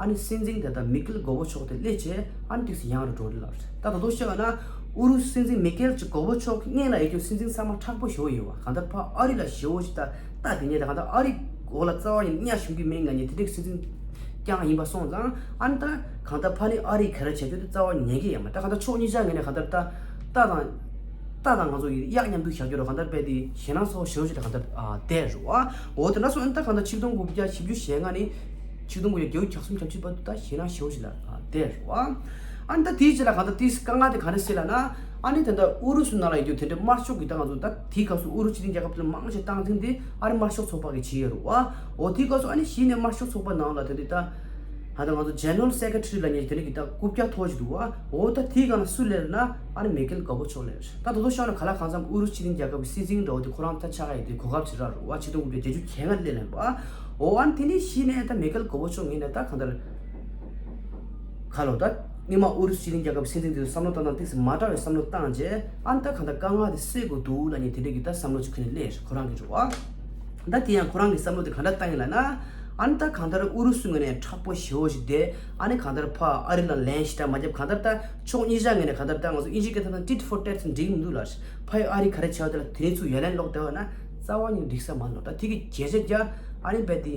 ཨ་ནི་སྲིད་འཛིན་དེ་ད་མི་ཁེལ་གོ་བོ་ཆོག་དེ་སླེབས་བྱས་ཨ་ནི་ཏིག་ཡངས་རུ་འགྲོ་རེད་ལབ་རེད། ད་ད་དུང་བཤད་པ་ན་ཨུ་རུ་སུ་སྲིད་འཛིན་མི་ཁེལ་གྱི་གོ་བོ་ཆོག་གི་སྔོན་ལ་ཡོད་རྒྱུ་སྲིད་འཛིན་ཚང་མ་མཁྲེགས་པོ་ཞེ་པོ་ཡོད་བ། གང་ལྟར་ཕར་ཨ་རི་ལ་ཞེ་པོ་ཞིག་ད་ལྟ་དེ་ནས་ད་གང་ལྟར་ཨ་རི་འོག་ལ་རྩ་བ་ནས་གཉའ་ཞུམ་གི་མེད་ང་ནས་དེ་འདྲའི་སྲིད་འཛིན་རྐྱང་ཡིན་པ་སོང་ཙང་ཨ་ནི་ད་གང་ལྟར་ཕ་ནི་ཨ་རིའི་ག་རེ་བྱ་རྒྱུ་དེ་རྩ་བ་ཉན་གི་ཡོད་མ་རེད། ད་གང་ལྟར་ཕྱོགས་གཉིས་ཆ་ངོས་ནས་གང་ལྟར་ད་ད་དང་ད་དང་ང་ཚོ་ཡི་གཡག་མཉམ་དུ་བཞག་རྒྱུ་རོ་གང་ལྟར་རྦད་དེ་ཞེད་སྣང་ཚ་པོ་ཞེ་པོ་ཞིག་ལ་གང་ལྟར་ཨ་བསྡད་རེད་བ། འོ་དེ་འདྲ་སོང་ཨ་ནི་ད་གང་ལྟར་ཆིག་སྟོང་དགུ་བརྒྱ་བཞི་བཅུ་ཞེ་ལྔ་ནས་ཆིག་སྟོང་དགུ་བརྒྱ་བརྒྱད་ཅུ་གྱ་གསུམ་གྱ་བཅུ་བར་དུ་ད་ཞེད་སྣང་ཞེ་པོ་ཞིག་ལ་ཨ་བསྡད་རེད་བ། ཨ་ནི་ད་དེའི་རྗེས་ལ་གང་ལྟར་དེའི་དཀའ་ངལ་དེ་ག་རེ་སེལ་ལབ་ན། ཨ་ནི་ད་ལྟ་ཨུ་རུ་སུ་ནང་ལ་ཡོད་རྒྱུ་དེ་འདྲའི་དམར་ཤོག་གི་ད་ང་ཚོ་ད་དེའི་སྐབས་སུ་ཨུ་རུ་སུ་སྤྱི་མཐུན་རྒྱལ་ཁབ་དེ་ལ་མང་ཆེ་སྟངས་འཛིན་དེ་ཨ་ནི་དམར་ཤོག་ཚོགས་པ་གིས་བྱས་ཡོད་རེད་བ། འོ་དེའི་སྐབས་སུ་ཨ་ནི་གཞི་ནས་དམར་ཤོག་ཚོགས་པ་ནང་ལ་དེ་འདྲའི་ད་ད་ལྟ་ང་ཚོ་General Secretary ལབ་མཁན་དེ་འདྲ་གི་ད་རྐུབ་བཀྱག་ཐོག་ཅིག་འདུག་བ། འོ་ད་དེའི་སྒང་ལ་སུ་སླེབས་ན་ཨ་ནི་མི་ཁེལ་གོ་བོ་ཆོག་སླེབས་རེད། ད་དོ་དོ་ཤོག་ན་ག་ལ་གང་འཚམ་ཨུ་རུ་སུ་སྤྱི་མཐུན་རྒྱལ་ཁབ་ཀྱི་སྲིད་འཛིན་འདྲ་བོ་དེ་ཁོ་རང་ད་ཆགས་ཡ་དེ་གོ་སྐབས་ཅིག་རག་རེད་བ། ཆིག་སྟོང་དགུ་བརྒྱ་བརྒྱད་ཅུ་གྱ་ལྔ་སླེབས་ལབ་པ། འོ་ཨ་ནི་དེ་ནས་གཞི་ནས་ད་མི་ཁེལ་གོ་བོ་ཆོག་ངོས་ནས་ད་གང་ལྟར་ག་ལོ་ད་སྔོན་མ་ཨུ་རུ་སུ་སྤྱི་མཐུན་རྒྱལ་ཁབ་ཀྱི་སྲིད་འཛིན་དེ་ཚོ་བསམ་བློ་བཏང་སྟངས་ཏོག་ཙམ་མ་འདྲ་བའི་བསམ་བློ་བཏང་རྗེས་ཨ་ནི་ད་གང་ལྟར་དཀའ་ངལ་དེ་སེལ་དགོས་འདུག་ལབ་མཁན་དེ་འདྲ་གི་ད་བསམ་བློ་ཅིག་ཁོ་ནས་སླེབས་རེད། ཁོ་རང་གི་རེད་བ། ད་དེ་ཡང་ཁོ་རང་གི་བསམ་བློ་དེ་ག་འདྲ་བཏང་ཡིན་ལབ་ན། ཨ་ནི་ད་གང་ལྟར་ཨུ་རུ་སུའི་ངོས་ནས་མཁྲེགས་པོ་ཞེ་པོ་ཞིག་བསྡད། ཨ་ནི་གང་ལྟར་ཕར་ཨ་རི་ལ་ལན་ཞེ་དྲག་མ་བརྒྱབ། གང་ལྟར་ད་ཕྱོགས་གཉིས་ཆ་ངོས་ནས་གང་ལྟར་ད་ང་ཚོ་དབྱིན་ཇིའི་སྐད་ཐོག་ནས་tit for tat་འགྲིག་མི་འདུག་ལ། ཕར་ཨ་རི་ག་རེ་བྱས་པ་དེ་ལ་དེ་ནས་ཚུར་ཡ་ལན་སློག་བསྡད་པ་ན་རྩ་བ་ཉིད་འགྲིག་ས་མ་རེད་ལ། ད་དེ་གི་བརྒྱ་ཆ་བརྒྱ་ཨ་ནི་རྦད་དེ་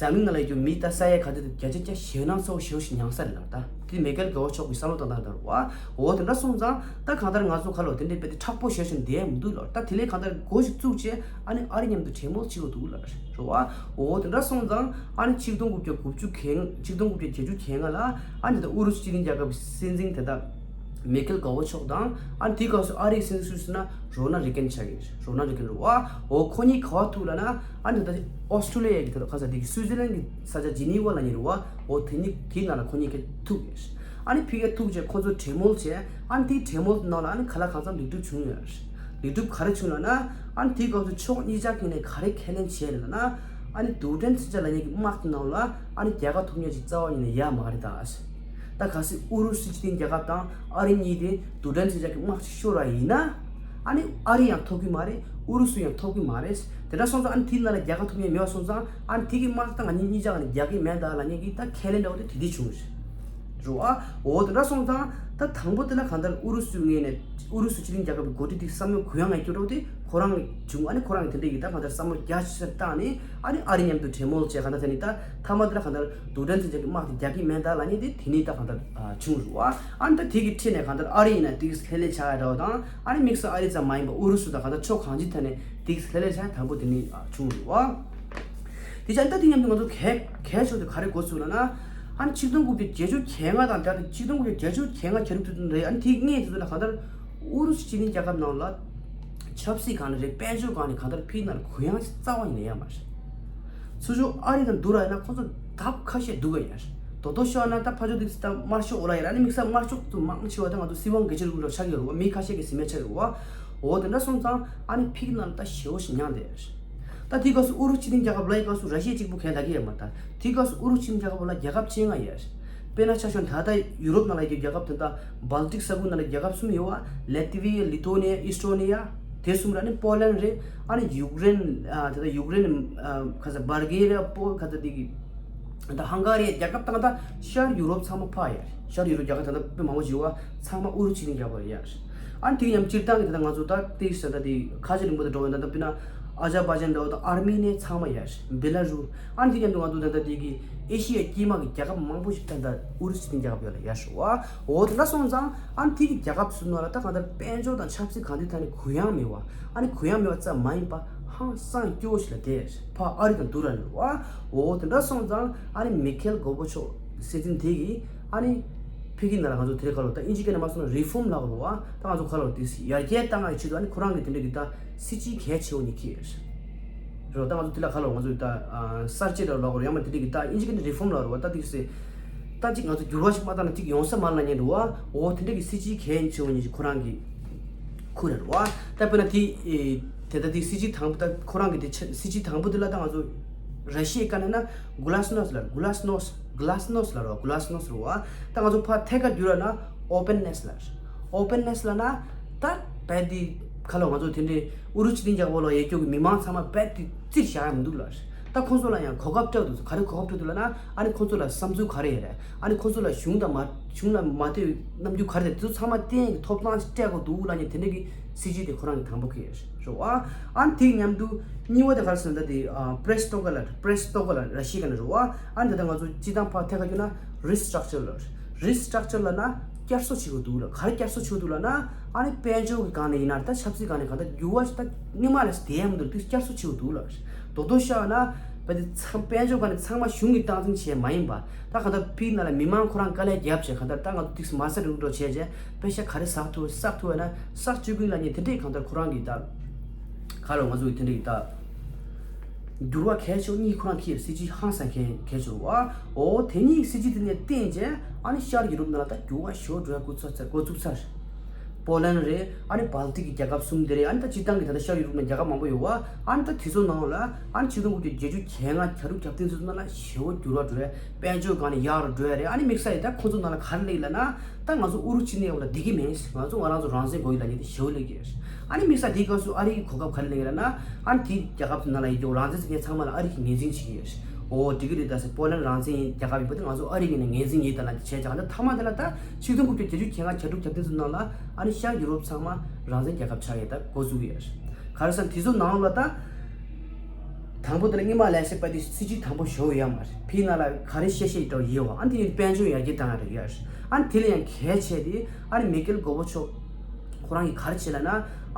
འཛམ་གླིང་ནང་ལ་ཡོད་རྒྱུ་མི་ད་ས་ཡ་ག་ཚོད་དེ་བརྒྱ་ཆ་བརྒྱ་ཞེད་སྣང་ཚ་པོ་ཞེ་པོ་ཞིག་མྱངས་ས་རེད་ལ། ད་དེ་མེ་ཁེལ་གྷོར་བྷ་ཆོབ་ཀྱི་བསམ་བློ་བཏང་སྟངས་དང་རེད་བ། འོ་དེ་འདྲ་སོང་ཙང་ད་གང་ལྟར་ང་ཚོ་ཁ་ལོ་དེ་འདྲའི་རྦད་དེ་མཁྲེགས་པོ་ཞེ་པོ་ཞིག་བསྡད་ཡ་མི་འདུག་ལ། ད་དེ་ལས་གང་ལྟར་འགོ་ཞིག་བཙུགས་བྱས་ཨ་ནི་ཨ་རི་མཉམ་དུ་གྲོས་མོལ་བྱེད་དགོས་འདུག་ལ། རེད་བ། འོ་དེ་འདྲ་སོང་ཙང་ཨ་ནི་ཆིག་སྟོང་དགུ་བརྒྱ་དགུ་བཅུ་གྱ་ལྔ། ཆིག་སྟོང་དགུ་བརྒྱ་བརྒྱད་ཅུ་གྱ་ལྔ་ལ་ཨ་ནི་ད་ཨུ་རུ་སུ་སྤྱི་མཐུན་རྒྱལ་ཁབ་ཀྱི་སྲིད་འཛིན་དེ་དག་མེ་ཁེལ་གྷོར་བྷ་ཆོབ་དང་ཨ་ནི་དེའི་སྐབས་སུ་ཨ་རིའི་སྲིད་འཛིན་སུ་ཟེར་ན་རོ་ན་རི་གན་ཆགས་ཡོད། རོ་ན་རི་གན་རེད་བ། འོ་ཁོ་གཉིས་ག་པར་ཐུག་ལབ་ན་ཨ་ནི་ད་ཨོ་སི་ཀྲོ་ལི་ཡ་གི་ད་ག་ས་དེ་གི་སུའི་ཙི་ལན་གི་ས་ཆ་ཇི་ནི་ཝ་ལབ་མཁན་རེད་བ། འོ་དེ་ནི་དེའི་ནང་ལ་ཁོ་གཉིས་ཀ་ཐུག་ཡོད། ཨ་ནི་ཕ་གིར་ཐུག་བྱས་ཁོ་ཚོ་གྲོས་མོལ་བྱས། ཨ་ནི་དེའི་གྲོས་མོལ་ནང་ལ་ཨ་ནི་ག་ལ་གང་འཚམ་ལེགས་གྲུབ་བྱུང་ཡོད། ལེགས་གྲུབ་ག་རེ་བྱུང་ལབ་ན། ཨ་ནི་དེའི་སྐབས་སུ་ཕྱོགས་གཉིས་ཆ་གི་ནས་ག་རེ་ཁས་ལེན་བྱས་ལབ་ན། ཨ་ནི་རྡུལ་ཕྲན་མཚོན་ཆ་ལབ་མཁན་གྱི་དམག་གི་ནང་ལ་ཨ་ནི་རྒྱལ་ཁ་ཐོབ་མཁན་ཅིག་རྩ་བ་ཉིད་ནས་ཡོད་མ་རེད་ད། ད་གལ་སྲིད་ཨུ་རུ་སུ་སྤྱི་མཐུན་རྒྱལ་ཁབ་དང་ཨ་རི་གཉིས་དེ་རྡུལ་ཕྲན་མཚོན་ཆ་གི་དམག་ཅིག་ཤོར་བ་ཡིན་ན། ཨ་ནི་ཨ་རི་ཡང་ཐོབ་ཀྱི་མ་རེད། ཨུ་རུ་སུ་ཡང་ཐོབ་ཀྱི་མ་རེད། དེ་འདྲ་སོང་ཙང་ཨ་ནི་དེའི་ནང་ལ་རྒྱལ་ཁ་ཐོབ་མཁན་མེད་པ་སོང་ཙང་ཨ་ནི་དེ་གི་དམག་ད་ང་གཉིས་གཉིས་ཆ་ག་ནས་རྒྱག་གི་མེད་ད་ལབ་མཁན་གྱི་ད་ཁས་ལེན་འདྲ་བོ་དེ་དེ་དུས་བྱུང་རེད། རེད་བ། འོ་དེ་འདྲ་སོང་ཙང་ད་དང་པོ་དེ་ལ་གང་ལྟར་ཨུ་རུ་སུའི་ངོས་ནས་ཨུ་རུ་སུ་སྤྱི་མཐུན་རྒྱལ་ཁབ་ཀྱི་འགོ་ཁྲིད་དེ་བསམ་བློ་གུ་ཡངས་ཡོད་རྒྱུ་འདྲ་བོ་དེ་ཁོ་རང་བྱུང་། ཨ་ནི་ཁོ་རང་གིས་དེ་འདྲ་ཡི་ད་གང་ལྟར་བསམ་བློ་རྒྱ་ཆེ་སར་བཏང་ནས་ཨ་ནི་ཨ་རི་མཉམ་དུ་གྲོས་མོལ་བྱས། གང་ལྟར་དེ་ནི་ད་མཐའ་མ་དེ་ལ་གང་ལྟར་རྡུལ་ཕྲན་མཚོན་ཆ་གི་དམག་དེ་རྒྱག་གི་མེད་ད་ལབ་མཁན་དེ་དེ་ནི་ད་གང་ལྟར་བྱུང་རེད་བ། ཨ་ནི་ད་དེ་གི་ཁྲིད་ནས་གང་ལྟར་ཨ་རི་ཡིན་ན་དེ་གི་ལྷད་ལྷད་ཆགས་ཡ་འདྲ་བོ་དང་། ཨ་ནི་དམིགས་བསལ་ཨ་རི་ཙམ་མ་ཡིན་པ་ཨུ་རུ་སུ་དང་གང་ལྟར་ཕྱོགས་གང་ཅིའི་ཐད་ནས་དེ་གི་ལྷད་ལྷད་ཆགས་ཡ་དང་པོ་དེ་ནི་བྱུང་རེད་བ། དེ་ཅང་ད་དེ་མཉམ་དུ་ང་ཚོ་གལ་གལ་ཆེ་བ་དེ་ག་རེ་འགོ་ཚུགས་ལབ་ན། ཨ་ནི་ཆིག་སྟོང་དགུ་བརྒྱ་བརྒྱད་ཅུ་གྱ་ལྔ་དང་ད་ཆིག་སྟོང་དགུ་བརྒྱ་བརྒྱད་ཅུ་གྱ་ལྔ་གྱ་དྲུག་དེ་ཚོ་རེད། ཨ་ནི་དེ་སྔའི་དེ་ཚོ་ལ་གང་ལྟར་ཨུ་རུ་སུ་སྤྱི་མཐུན་རྒྱལ་ཁབ་ནང་ལ་ཆབ་སྲིད་སྒང་ནས་རེད། དཔལ་འབྱོར་སྒང་ནས་གང་ལྟར་ཕ་གི་ནང་ལ་གུ་ཡངས་རྩ་བ་ཉིད་ནས་ཡོད་མ་རེད། ཚུར་ཕྱོགས་ཨ་རི་དང་བསྡུར་བ་ཡིན་ན་ཁོ་ཚོ་ལྡབ་ཁ་ཤས་སྡུག་ག་ཡོད། རྡོག་རྡོག་ཤོད་ན་ད་ཕར་ཕྱོགས་དེ་ཚོ་ད་དམར་ཤོག་འོ་ལ་ཡོད་ར། ཨ་ནི་དམིགས་བསལ་དམར་ཤོག་ཚོ་མང་ཆེ་བ་ད་ང་ཚོ་སྲིད་དབང་སྒེར་གཅོད་ལུགས་ལ་ཆགས་ཡོད་རེད་བ། མི་ཁ་ཤས་ཀྱི་སེམས་ཡ་ཆགས་ཡོད་རེད་བ། འོ་དེ་འདྲ་སོང་ཙང་ཨ་ནི་ཕ་གི་ནང་ལ་ད་ཞེ་པོ་ཞིག་མྱངས་བསྡད་ཡོད་རེད། ད་དེའི་སྐབས་སུ་ཨུ་རུ་སུ་སྤྱི་མཐུན་རྒྱལ་ཁབ་ལབ་ཡའི་སྐབས་སུ་ར་ཤི་ཡ་གཅིག་པུ་གང་ཡང་ལབ་ཀྱི་ཡོད་མ་རེད། ད་དེའི་སྐབས་སུ་ཨུ་རུ་སུ་སྤྱི་མཐུན་རྒྱལ་ཁབ་ལ་རྒྱལ་ཁབ་བཅོ་ལྔ་ཡོད་རེད། དཔེར་ན་ཆ་བཞག་ན་ད་ལྟ་ཡུ་རོབ་ནང་ལ་ཡོད་རྒྱལ་ཁབ་དེ་ད་སྦལ་ཏིག་ས་ཁུལ་ནང་ལ་རྒྱལ་ཁབ་གསུམ་ཡོད་བ། ལེ་ཏི་ཝི་ཡ། ལི་ཐོ་ནི་ཡ། ཨི་སི་ཊོ་ནི་ཡ། དེ་གསུམ་རེད། ཨ་ནི་པོ་ལན་རེད། ཨ་ནི་ཡུཀ་རེན། ཨ་དེ་ད་ཡུཀ་རེན། ཨ་ག་ས་བལ་གྷེ་རི་ཡ། པོ་ག་ས་དེ་གི་ད་ཧང་ག་རི་ཡ། རྒྱལ་ཁབ་ད་ད་ཤར་ཡུ་རོབ་ཚང་མ་ཕར་ཡོད་རེད། ཤར་ཡུ་རོབ་རྒྱལ་ཁབ་ད་ད་དཔེ་མང་པོ་ཞིག་ཡོད་བ། ཚང་མ་ཨུ་རུ་སུ་སྤྱི་མཐུན་རྒྱལ་ཁབ་ལ་ཡོད་རེད། ཨ་ནི་དེ་གི་མཉམ་སྤྱིར་བཏང་གི་དེ་ད་ང་ཚོ་ད་དེ་ས་ད་དེ་ཁ་ཆེ་རིང་པོ་དེ་འགྲོ་བ་ཡིན་ན་ད་དཔེར་ན་ཨ་ཛར་བྷ་ཇན་འདྲ་བོ་དང་ཨར་མི་ནི་ཚང་མ་ཡོད་རེད། བེ་ལ་རུ། ཨ་ནི་དེ་མཉམ་དུ་ང་ཚོ་ད་ད་དེ་གི་ཨེ་ཤི་ཡ་དཀྱིལ་མ་གི་རྒྱལ་ཁབ་མང་པོ་ཞིག་ད་ད་ཨུ་རུ་སུ་སྤྱི་མཐུན་རྒྱལ་ཁབ་ཡོད་ལ་ཡོད་རེད་བ། འོ་དེ་འདྲ་སོང་ཙང་ཨ་ནི་དེ་གི་རྒྱལ་ཁབ་གསུམ་ནང་ལ་ད་གང་ལྟར་དཔལ་འབྱོར་དང་ཆབ་སྲིད་གང་ཅིའི་ཐད་ནས་གུ་ཡངས་མེད་བ། ཨ་ནི་གུ་ཡངས་མེད་བ་ཙམ་མ་ཡིན་པ་ཧང་སང་སྐྱོ་བོ་ཞིག་ལ་བསྡད་ཡོད་རེད། ཕར་ཨ་རི་དང་བསྡུར་ར་རེད་བ། འོ་དེ་འདྲ་སོང་ཙང་ཨ་ནི་མེ་ཁེལ་གྷོར་བྷ་ཆོབ་སྲིད་འཛིན་དེ་གིས་ཨ་ནི་ཕ་གི་ནང་ལ་ང་ཚོ་དེ་རིང་ཁ་ལོ་ད་དབྱིན་ཇི་སྐད་ནས་མ་སོང་ན་རི་ཕོམ་ལབ་དགོས་རེད་བ། ད་ང་ཚོ་ཁ་ལོ་དེ་ཡར་རྒྱས་བཏང་ཡག་ཆེད་དུ་ཨ་ནི་ཁོ་རང་གིས་དེ་འདྲ་གི་ད་སྲིད་ཇུས་གལ་ཆེ་བོ་གཉིས་འཁྱེར་ཡོད་རེད། རེད་བ། ད་ང་ཚོ་དེ་ལ་ཁ་ལོ་ང་ཚོ་ད་གསར་བརྗེ་འདྲ་ལབ་དགོས་རེད། ཡང་མ་དེ་འདྲ་གི་ད་དབྱིན་ཇི་སྐད་ནས་རི་ཕོམ་ལབ་རེད་བ། ད་དེ་གི་སྲིད་ད་ཅིག་ང་ཚོ་འགྱུར་བ་ཞིག་མ་བཏང་ན་ཅིག་ཡོང་ས་མ་རེད་ལབ་མཁན་འདུག་བ། འོ་དེ་འདྲ་གི་སྲིད་ཇུས་གལ་ཆེ་བོ་གཉིས་ཤིག་ཁོ་རང་གིས་ཁུར་རེད་བ། ད་དཔེར་ན་དེ་ཨེ་དེ་ལྟ་དེ་སྲིད་ཇུས་དང་པོ་ད་ཁོ་རང་གི་དེ་ཆ་སྲིད་ཇུས་དང་པོ་དེ་ལ་ད་ང་ཚོ་ར་ཤི་ཡའི་སྐད་ནང་ན་གྷ་ལཱས་ནོས་ལབ། གྷ་ལཱས་ནོས། གྷ་ལཱས་ནོས་ལབ་རེད་བ། གྷ་ལཱས་ནོས་རེད་བ། ད་ང་ཚོ་ཕར་ཐད་ཀར་བསྒྱུར་བ་ན་ཨོ་པན་ནེས་ལབ། ཨོ་པན་ནེས་ལབ་ན་ད་རྦད་དེ་ཁ་ལོ་ང་ཚོ་དེ་འདྲའི་ཨུ་རུ་སུ་སྤྱི་མཐུན་རྒྱལ་ཁབ་ལ་ཡོད་རྒྱུ་གི་མི་མང་ཚང་མ་རྦད་དེ་རྩིར་བཞག་ཡ་མི་འདུག་ལབ། ད་ཁོང་ཚོ་ལ་ཡང་གོ་སྐབས་སྤྲད་འདུག་ག་རེ་གོ་སྐབས་སྤྲད་འདུག་ལབ་ན། ཨ་ནི་ཁོང་ཚོ་ལ་བསམ་ཚུལ་ག་རེ་ཡོད་རེད། ཨ་ནི་ཁོང་ཚོ་ལ་གཞུང་དང་མ་གཞུང་ལ་མ་ལྟོས་རྣམ་འགྱུར་ག་རེ་རེད། དེ་ཚོ་ཚང་མ་བསྟན་གྱི་ཐོབ་ཐང་ཞིག་སྤྲད་དགོས་འདུག་ལབ་མཁན་དེ་འདྲ་གི་སྲིད་ཇུས་དེ་ཁོ་རང་གི་དང་པོ་གི་རེད་བ། ཨ་ནི་དེ་མཉམ་དུ་གཉིས་པ་དེ་ག་རེ་ཟེར་ན་ད་དེ་པྲེ་སི་ཊོ་ཀ་ལ་པྲེ་སི་ཊོ་ཀ་ལ་ར་ཤི་ཡའི་སྐད་ནས་རེད་བ། ཨ་ནི་ད་ལྟ་ང་ཚོ་སྤྱི་བཏང་ཕར་ཐད་ཀར་བསྒྱུར་ན་རི་སི་ཊག་ཅར་ལབ། རི་སི་ཊག་ཅར་ལབ་ན་བསྐྱར་གསོ་བྱེད་དགོས་འདུག་ལབ། ག་རེ་བསྐྱར་གསོ་བྱེད་དགོས་འདུག་ལབ་ན། ཨ་ནི་དཔལ་འབྱོར་གྱི་སྒང་ནས་ཡིན་ན་ད་ཆབ་སྲིད་སྒང་ནས་གང་ལྟར་འགྱུར་བ་ཞིག་ད་སྔོན་མ་ལས་བསྡད་ཡ་མི་འདུག་དེ་བསྐྱར་གསོ་བྱེད་དགོས་འདུག་ལབ། རྡོག་རྡོག་བཤད་ན་བ་དེ་ཚང་དཔལ་འབྱོར་སྒང་ནས་ཚང་མ་གཞུང་གིས་སྟངས་འཛིན་བྱས་མ་ཡིན་པ། ད་གང་ལྟར་ཕ་གི་ནང་ལ་མི་མང་ཁོ་རང་དཀའ་ལས་བརྒྱབ་བྱས་གང་ལྟར་ད་ང་ཚོ་ཏིག་ཙམ་མ་ཟ་འགྲོ་འགྲོ་བྱས་བྱས་པེ་ཤ་ག་རེ་ཟ་ཐུབ་ཟ་ཐུབ་ཡ་ན་ཟ་བཅུག་གིན་ལབ་མཁན་དེ་འདྲས་གང་ལྟར་ཁོ་རང་གིས་ད་ག་ལ་ང་ཚོ་གི་དེ་འདྲས་ཀྱི་ད་འགྱུར་བ་གལ་ཆེ་བ་གཉིས་ཁོ་རང་འཁྱེར། སྲིད་ཇུས་ཧང་སང་གལ་གལ་ཆེ་བ། འོ་དེ་གཉིས་སྲིད་ཇུས་དེ་ནས་བརྟེན་བྱས་ཨ་ནི་ཤར་ཡུ་རོབ་ནང་ལ་ད་འགྱུར་བ་ཞེ་པོ་འགྲོ་ཡ་འགོ་ཚུགས་ཚར། འགོ་བཙུགས་ཚར། པོ་ལན་རེད། ཨ་ནི་སྦལ་ཏིག་གི་རྒྱལ་ཁབ་གསུམ་དེ་རེད། ཨ་ནི་ད་སྤྱིར་བཏང་གི་ད་ལྟ་ཤར་ཡུ་རོབ་ནང་རྒྱལ་ཁབ་མང་པོ་ཡོད་བ། ཨ་ནི་ད་དེ་ཚོ་ནང་ལ་ཨ་ནི་ཆིག་སྟོང་དགུ་བརྒྱ་བརྒྱད་ཅུ་གྱ་ལྔ་གྱ་དྲུག་གྱ་བདུན་ཚོ་ནང་ལ་ཞེ་པོ་འགྱུར་བ་འགྲོ་བས་དཔལ་འབྱོར་སྒང་ནས་ཡག་རུ་འགྲོ་ཡ་རེད། ཨ་ནི་དམིགས་བསལ་ཡིན་ད་ཁོ་ཚོ་ནང་ལ་ག་རེ་སླེབས་ལབ་ན། ད་ང་ཚོ་ཨུ་རུ་སུ་ནས་ཡོང་ལ་བསྡད་ཀྱི་མེད། ང་ཚོ་ང་རང་ཚོ་རང་བཙན་དགོས་ཡོད་ལབ་མཁན་དེ་ཞེ་པོ་སླེབས་ཀྱི་ཡོད་རེད། ཨ་ནི་དམིགས་བསལ་དེའི་སྐབས་སུ་ཨ་རི་གི་གོ་སྐབས་ག་རེ་ལེན་གྱི་རེད་ན། ཨ་ནི་དེའི་རྒྱལ་ཁབ་ཚོ་ནང་ལ་ཡོད་རྒྱུ་རང་བཙན་ཟེར་མཁན་ཚང་མ་ལ་ཨ་རི་གིས་ངོས་འཛིན་བྱེད་ཀྱི་ཡོད་རེད། ཨོ་དེ་གི་རེད་ད་ཟེར། པོ་ལན་རང་བཙན་ཡིན་རྒྱལ་ཁབ་ཡིན་པ་དེ་ང་ཚོ་ཨ་རི་གི་ནས་ངོས་འཛིན་ཡིན་ད་ལ་བྱས་ཀྱང་ད་མཐའ་མ་དེ་ལ་ད་ཆིག་སྟོང་དགུ་བརྒྱ་བརྒྱད་ཅུ་གྱ་ལྔ་གྱ་དྲུག་གྱ་བདུན་ཚོ་ནང་ལ་ཨ་ནི་ཤར་ཡུ་རོབ་ཚང་མ་རང་བཙན་རྒྱལ་ཁབ་ཆགས་ཡས་ད་འགོ་བཙུགས་ཡས་རེད། ག་རེ་ཟེར་ན་དེ་ཚོ་ནང་ལ་ད་དང་པོ་དེ་ལ་སྔོན་མ་ལས་ཟེར་པ་དེ་སྲིད་ཇུས་དང་པོ་ཞོ་ཡོད་མ་རེད། ཕི་ནང་ལ་ག་རེ་བཤད་བཤད་ཡི་འདྲ་ཡོད་བ། ཨ་ནི་དེ་ནི་དཔལ་འབྱོར་ཡར་རྒྱས་བཏང་ཡ་རེད་ཡ་རེད། ཨ་ནི་དེ་ལ་ཡང་གལ་ཆེ་དེ་ཨ་ནི་མེ་ཀེལ་གོ་བོ་ཆོག་ཁོ་རང་གིས་ག་རེ་བྱས་ལབ་ན།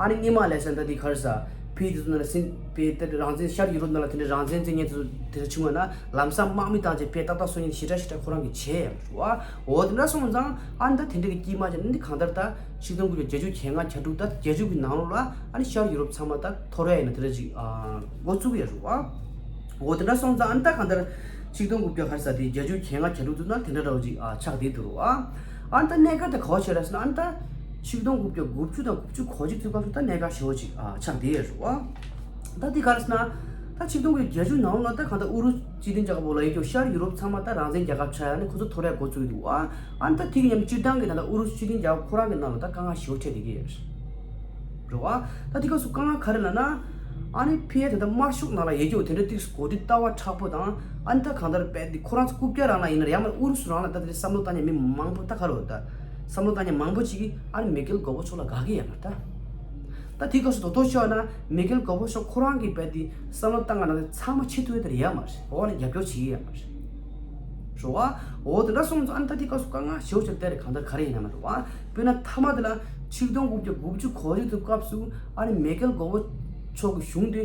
ཨ་ནི་སྔོན་མ་ལས་ཟེར་ན་ད་དེ་ག་རེ་ཟ། ཕི་དེ་ཚོ་ནང་ལ་སྲིད་པའི་དེ་རང་བཙན་ཤར་ཡུ་རོབ་ནང་ལ་དེ་འདྲའི་རང་བཙན་བཙན་ཉེན་དེ་ཚོ་དེ་འདྲ་བྱུང་བ་ན་ལམ་སང་དམག་མི་བཏང་བྱས་དཔེ་ཏག་ཏག་སོང་ཉིན་ཞེ་དྲག་ཞེ་དྲག་ཁོ་རང་གིས་བྱས་ཡ་མ་རེད་བ། འོ་དེ་འདྲ་སོང་ཙང་ཨ་ནི་ད་དེ་འདྲ་གི་དཀྱིལ་མ་ཅན་ནི་གང་ལྟར་ད་ཆིག་སྟོང་དགུ་བརྒྱ་བརྒྱད་ཅུ་གྱ་ལྔ་གྱ་དྲུག་ད་བརྒྱད་ཅུ་གི་ནང་ལོགས་ལ་ཨ་ནི་ཤར་ཡུ་རོབ་ཚང་མ་ད་འཐོར་ཡ་ཡིན་ན་དེ་འདྲ་ཅིག་ཨ་འགོ་བཙུགས་ཡ་རེད་བ། འོ་དེ་འདྲ་སོང་ཙང་ཨ་ནི་ད་གང་ལྟར་ཆིག་སྟོང་དགུ་བརྒྱ་ག་རེ་ཟ་དེ་བརྒྱད་ཅུ་གྱ་ལྔ་གྱ་དྲུག་ཚོ་ན་དེ་འདྲ་འདྲ་བོ་ཅིག་ཨ་ཆགས་བསྡད་འདུག་རེད་བ། ཨ་ནི་ད་གནད་འགག་དེ་ག་བ་བྱས་རེད་ཟེར་ན། ཨ་ནི་ད་ཆིག་སྟོང་དགུ་བརྒྱ་དགུ་བཅུ་དང་དགུ་བཅུ་གོ་གཅིག་དུས་སྐབས་སུ་ད་གནད་འགག་ཞེ་པོ་ཅིག་ཨ་ཆགས་བསྡད་ཡོད་རེད་བ། ད་དེ་ག་རེ་ཟེར་ན། ད་ཆིག་སྟོང་དགུ་བརྒྱ་བརྒྱད་ཅུ་ནང་ལ་ད་གང་ལྟར་ཨུ་རུ་སུ་སྤྱི་མཐུན་རྒྱལ་ཁབ་ལ་ཡོད་རྒྱུ་ཤར་ཡུ་རོབ་ཚང་མ་ད་རང་བཙན་རྒྱལ་ཁབ་ཆགས་ཡ་ནི་ཁོ་ཚོ་འཐོར་ཡ་འགོ་བཙུགས་འདུག་བ། ཨ་ནི་ད་དེ་གི་མཉམ་སྤྱིར་བཏང་གི་ད་ལྟ་ཨུ་རུ་སུ་སྤྱི་མཐུན་རྒྱལ་ཁབ་ཁོ་རང་གི་ནང་ལ་ད་དཀའ་ངལ་ཞེ་པོ་འཕྲད་བསྡད་ཀྱི་ཡོད་རེད། རེད་བ། ད་དེ་སྐབས་སུ་དཀའ་ངལ་ག་རེ་ལབ་ན། ཨ་ནི་ཕི་ཡ་དེ་འདྲ་དམར་ཤོག་ནང་ལ་ཡོད་རྒྱུ་དེ་འདྲ་ཏིག་གོ་སྒྲིག་ལྟ་བ་དྲག་པོ་དང་། ཨ་ནི་ད་གང་ལྟར་དཔེ་དེ་ཁོ་རང་ཚོ་རྐུབ་བཀྱག་རང་ལ་ཡིན་ན་རེད། ཡང་མིན་ཨུ་རུ་སུ་རང་ལ་ད་དེ་འདྲ་བསམ་བློ་བཏང་མཁན་མི་མང་པོ་ད་ག་རེ་ད་བསམ་བློ་བཏང་མཁན་མང་པོ་ཅིག་གིས་ཨ་ནི་མེ་ཀེལ་གོ་བོ་ཆོག་ལ་དགའ་གི་ཡོད་མ་རེད་ད། ད་དེ་སྐབས་སུ་དོ་དོ་ཤོད་ན་མེ་ཀེལ་གོ་བོ་ཆོག་ཁོ་རང་གིས་དཔེ་དེ་བསམ་བློ་བཏང་ག་ན་ཚང་མ་ཕྱི་ཐུག་ཡོད་དེ་རེད་ཡ་མ་རེད། འོ་ན་རྒྱབ་སྐྱོར་བྱེད་ཀྱི་ཡོད་མ་རེད། རེད་བ། འོ་དེ་འདྲ་སོང་ཙང་ཨ་ནི་ད་དེ་སྐབས་སུ་དཀའ་ངལ་ཞེ་པོ་ཅིག་སྟེར་རེད། གང་ལྟར་ག་རེ་ཡིན་ན་མ་རེད་བ། དཔེར་ན་མཐའ་མ་དེ་ལ་ཆིག་སྟོང་དགུ་བརྒྱ་དགུ་བཅུ་གོ་གཅིག་དུས་སྐབས་སུ་ཨ་ནི་མེ་ཀེལ་གོ་བོ་ཆོག་གི་གཞུང་དེ་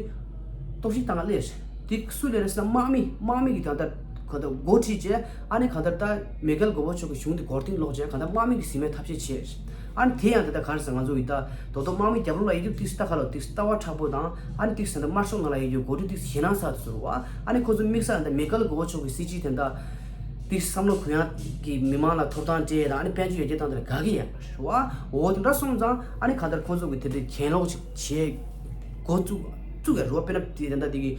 གཏོར་བཤིག་བཏང་ག་སླེབས་རེད། དེ་སུ་སླེབས་རེད་ཟེར་ན་དམག་མི་དམག་མི་གིས་ད་ལྟ་ག་ད་འགོ་ཁྲིད་བྱས་ཨ་ནི་གང་ལྟར་ད་མེ་ཀེལ་གོ་བོ་ཆོག་གི་གཞུང་དེ་མགོ་རྟིང་སློག་བྱས་གང་ལྟར་དམག་མི་གིས་ཟིན་མེད་ཐབས་ཤེས་བྱས་རེད། ཨ་ནི་དེ་ཡང་ད་ལྟ་ག་རེ་ཟེར་ང་ཚོ་ཡི་ད་དོ་དོ་དམག་མི་རྒྱབ་ལོགས་ལ་ཡོད་རྒྱུ་ཏིག་ཙམ་ད་ག་ལོ་ཏིག་ཙམ་ལྟ་བ་དྲག་པོ་དང་ཨ་ནི་ཏིག་ཙམ་ད་དམར་ཤོག་ནང་ལ་ཡོད་རྒྱུ་འགོ་ཁྲིད་ཏིག་ཙམ་ཞེད་སྣང་ཚ་དུ་ཟེར་བ། ཨ་ནི་ཁོ་ཚོ་དམིགས་བསལ་ད་མེ་ཀེལ་གོ་བོ་ཆོག་གི་སྲིད་ཇུས་དེ་འདྲ་ཏིག་ཙམ་བསམ་བློ་གུ་ཡངས་ཀྱིས་མི་མང་ལ་ཐོབ་ཐང་སྤྲད་དང་ཨ་ནི་དཔལ་འབྱོར་ཡར་རྒྱས་བཏང་དེ་ལ་དགའ་གི་ཡོད་པ་རེད་བ། འོ་དེ་འདྲ་སོང་ཙང་ཨ་ནི་གང་ལྟར་ཁོ་ཚོ་གི་དེ་འདྲའི་གྱེན་ལོག་ཅིག་བྱེད་འགོ་བཙུགས་བཙུགས་ཡ་རེད་བ། དཔེར་ན་དེ་ད་ལྟ་དེ་གི་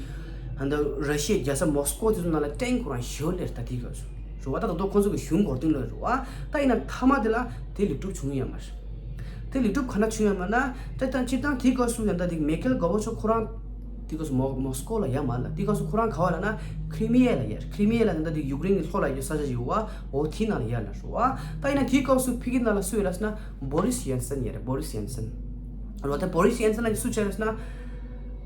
ད་ལྟ་ར་ཤི་ཡའི་རྒྱལ་ས་མོ་སི་ཀོ་དེ་ཚོ་ནང་ལ་ཀྲེང་ཁོ་རང་ཞེ་པོ་སླེབས་ད་དེ་གི་རེད་བ། ད་ད་དུང་ཁོ་ཚོ་གི་གཞུང་མགོ་རྟིང་སློག་རེད་བ། ད་ཡིན་ན་མཐའ་མ་དེ་ལ་དེ་ལེགས་གྲུབ་བྱུང་ཡོད་མ་རེད། དེ་ལེགས་གྲུབ་ག་འདྲ་བྱུང་ཡོད་མ་ན་ད་ལྟ་སྤྱིར་བཏང་དེའི་སྐབས་སུ་ཡང་ད་དེ་མེ་ཀེལ་གོ་བོ་ཆོག་ཁོ་རང་དེའི་སྐབས་སུ་མོ་མོ་སི་ཀོ་ལ་ཡོད་མ་རེད། དེའི་སྐབས་སུ་ཁོ་རང་ག་བ་ལ་ན་ཁི་རི་མི་ཡ་ལ་ཡོད། ཁི་རི་མི་ཡ་ལ་ད་ལྟ་དེ་ཡུཀ་རེན་གྱི་ལྷོ་ལ་ཡོད་ས་ཆ་ཡོད་བ། འོ་དེའི་ནང་ལ་ཡོད་ལ་རེད་བ། ད་ཡིན་ན་དེའི་སྐབས་སུ་ཕ་གི་ནང་ལ་སུ་ཡོད་ལ་ཟེར་ན་བོ་རིས་ཡེལ་སན་ཡོད་རེད། བོ་རིས་ཡེལ་སན། རེད་བ། ད་བོ་རིས་ཡེལ་སན་ལ་སུ་ཆགས་ལ་ཟེར་ན་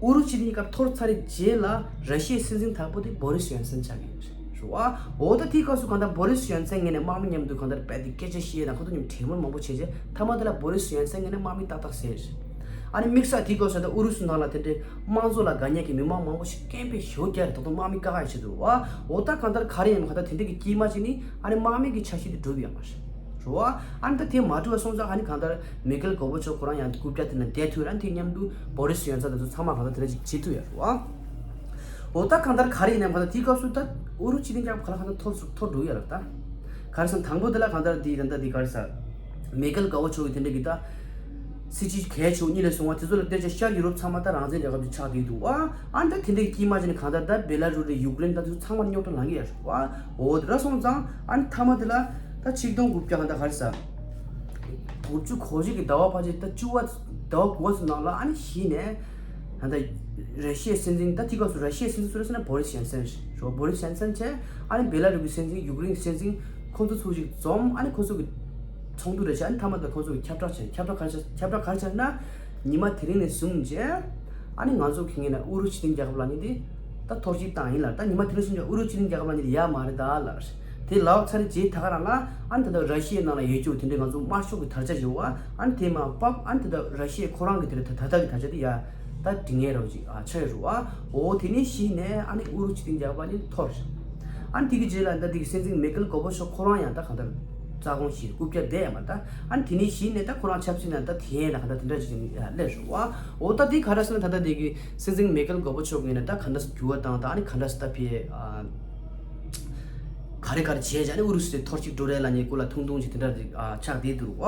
ཨུ་རུ་སུ་སྤྱི་མཐུན་རྒྱལ་ཁབ་འཐོར་ཚར་རྗེས་ལ་ར་ཤི་ཡའི་སྲིད་འཛིན་དང་པོ་དེ་བོ་རིས་ཡེལ་སན་ཆགས་ཡོད་རེད། རེད་བ། འོ་ད་དེའི་སྐབས་སུ་གང་ལྟར་བོ་རིས་ཡོན་སན་ངོས་ནས་དམག་མི་མཉམ་དུ་གང་ལྟར་རྦད་དེ་སྐད་ཆ་བཤད་དང་ཁོ་ཚོ་མཉམ་གྲོས་མོལ་མང་པོ་བྱས་རྗེས་མཐའ་མ་དེ་ལ་བོ་རིས་ཡོན་སན་ངོས་ནས་དམག་མི་ཏག་ཏག་བསད་རེད། ཨ་ནི་དམིགས་བསལ་དེའི་སྐབས་སུ་ད་ཨུ་རུ་སུ་ནང་ལ་དེ་འདྲའི་དམངས་གཙོ་ལ་དགའ་མཁན་གྱི་མི་མང་མང་པོ་ཞིག་སྐད་འབོད་ཞེ་པོ་རྒྱག་རེད། ད་དུང་དམག་མི་བཀག་ཡ་བྱེད་འདུག་བ། འོ་ད་གང་ལྟར་ག་རེ་ཡིན་ནམ་གང་ལྟར་དེ་འདྲ་གི་དཀྱིལ་མ་ཅིག་ནི་ཨ་ནི་དམག་མི་གི་ཆ་ཤས་དེ་འགྲུབ་ཡོད་མ་རེད། རེད་བ། ཨ་ནི་ད་དེ་མ་འགྲུབ་པ་སོང་ཙང་ཨ་ནི་གང་ལྟར་མེ་ཀེལ་གོ་བོ་ཆོག་ཁོ་རང་ཡང་རྐུབ་བཀྱག་དེ་ནས་བསྡད་ཐུབ་ར། ཨ་ནི་དེ་མཉམ་དུ་བོ་རིས་ཡོན་སན་དེ་ཚོ་ཚང་མ་གང་ལྟར་དེ་འདྲ་ཅིག་བྱེད་ཐུབ་ཡོད་རེད་བ། འོ་ད་གང་ལྟར་ག་རེ་ཡིན་ནམ་གང་ལྟར་དེའི་སྐབས་སུ་ད་ཨུ་རུ་སྤྱི་མཐུན་རྒྱལ་ཁབ་ག་ལ་གང་ལྟར་འཐོར་འཐོར་འགྲོ་ཡོད་རེད་ད། ག་རེ་ཟེར་ན་དང་པོ་དེ་ལ་གང་ལྟར་དེ་ད་ལྟ་དེ་ག་རེ་ཟེར། མེ་ཀེལ་གོ་བོ་ཆོག་གི་དེ་འདྲ་གི་ད་སྲིད་ཇུས་གལ་ཆེ་བོ་གཉིས་ལས་བཟུང་བ་དེ་ཚོ་ལ་བལྟས་ཙང་ཤར་ཡུ་རོབ་ཚང་མ་ད་རང་བཙན་རྒྱལ་ཁབ་ཅིག་ཆགས་བསྡད་འདུག་བ། ཨ་ནི་ད་དེ་འདྲའི་དཀྱིལ་མ་ཅིག་ནས་གང་ལྟར་ད་བེ་ལ་རུ་རེད། ཡུཀ་རེན་ད་དེ་ཚོ་ཚང་མ་རྙོག་དྲ་ལངས་ཀྱི་ཡོད་རེད་བ། འོ་དེ་འདྲ་སོང་ཙང་ཨ་ནི་མཐའ་མ་དེ་ལ་ད་ཆིག་སྟོང་དགུ་བརྒྱ་གང་ལྟར་ག་རེ་ཟེར། དགུ་བཅུ་གོ་གཅིག་གི་ཟླ་བ་ཕལ་ཆེར་ད་བཅུ་པ་ཟླ་བ་དགུ་པ་ཚོ་ནང་ལ་ཨ་ནི་གཞི་ནས་ད་ལྟ་ར་ཤི་ཡའི་སྲིད་འཛིན། ད་དེ་སྐབས་སུ་ར་ཤི་ཡའི་སྲིད་འཛིན་སུ་རེད་ཟེར་ན་བོ་རིས་ཡོན་སན་རེད། བོ་རིས་ཡོན་སན་བྱས། ཨ་ནི་བེ་ལ་རུ་གི་སྲིད་འཛིན། ཡུཀ་རེན་གྱི་སྲིད་འཛིན། ཁོང་ཚོ་ཚོ་ཞིག་འཛོམས། ཨ་ནི་ཁོང་ཚོ་གི་ཚོགས་འདུ་རེད་བྱས། ཨ་ནི་མཐའ་མ་དེ་ཁོང་ཚོ་གི་ཁྱབ་བསྒྲགས་བྱས། ཁྱབ་བསྒྲགས་ག་རེ་བྱས། ཁྱབ་བསྒྲགས་ག་རེ་བྱས་ན། ཉི་མ་དེ་རིང་ནས་བཟུང་བྱས་ཨ་ནི་ང་ཚོ་གི་ངོས་ནས་ཨུ་རུ་སྤྱི་མཐུན་རྒྱལ་ཁབ་ལབ་མཁན་དེ་ད་འཐོར་བཤིག་བཏང་ཡིན་ལ། ད་ཉི་མ་དེ་རིང་བཟུང་བྱས་ཨུ་རུ་སྤྱི་མཐུན་རྒྱལ་ཁབ་ལབ་མཁན་དེ་ཡོད་མ་རེད་ད་ལབ། དེ་ལབ་ཚར་རྗེས་ད་ག་རང་ལ་ཨ་ནི་ད་ལྟ་ར་ཤི་ཡའི་ནང་ལ་ཡོད་རྒྱུ་དེ་འདྲའི་ང་ཚོ་དམར་ཤོག་གི་དར་ཆ་ཡོད་བ། ཨ་ནི་དེ་མར་ཕབ། ཨ་ནི་ད་ལྟ་ར་ཤི་ཡས་ཁོ་རང་གི་དེ་རིང་ད་ད་ལྟ་གི་དར་ཆ་དེ་ཡ་ད་འགྲིག་ངེས་རོགས་ཅིག་ཨ་ཆགས་ཡོད་རེད་བ། འོ་དེ་ནས་གཞི་ནས་ཨ་ནི་ཨུ་རུ་སྤྱི་མཐུན་རྒྱལ་ཁབ་ནི་འཐོར། ཨ་ནི་དེ་གི་རྗེས་ལ་ད་དེ་གི་སྲིད་འཛིན་མེ་ཀེལ་གོ་བོ་ཆོག་ཁོ་རང་ཡང་ད་གང་ལྟར་རྩ་དགོངས་བཞེས། རྐུབ་བཀྱག་བསྡད་ཡ་མ་རེད་ད། ཨ་ནི་དེ་ནས་གཞི་ནས་ད་ཁོ་རང་ཆབ་སྲིད་ནང་ད་དེ་ཡན་ལ་གང་ལྟར་དེ་འདྲ་ཅིག་སླེབས་རེད་བ། འོ་ད་དེ་ག་རེ་ཟེར་ན་ད་ལྟ་དེ་གི་སྲིད་འཛིན་མེ་ཀེལ་གོ་བོ་ཆོག་གི་ནས་ད་གང་འདྲ་འགྱུར་བ་བཏང་། ད་ཨ་ནི་གང་འདྲ་ད་ཕི་ཨ། ག་རེ་ག་རེ་བྱས་བྱས་ནས་ཨུ་རུ་སུ་དེ་འཐོར་ཅིག་འགྲོ་རེད་ལབ་ནས་ཀུ་ལ་ཐུང་ཐུང་ཅིག་དེ་འདྲ་ཅིག་ཨ་ཆགས་བསྡད་འདུག་བ།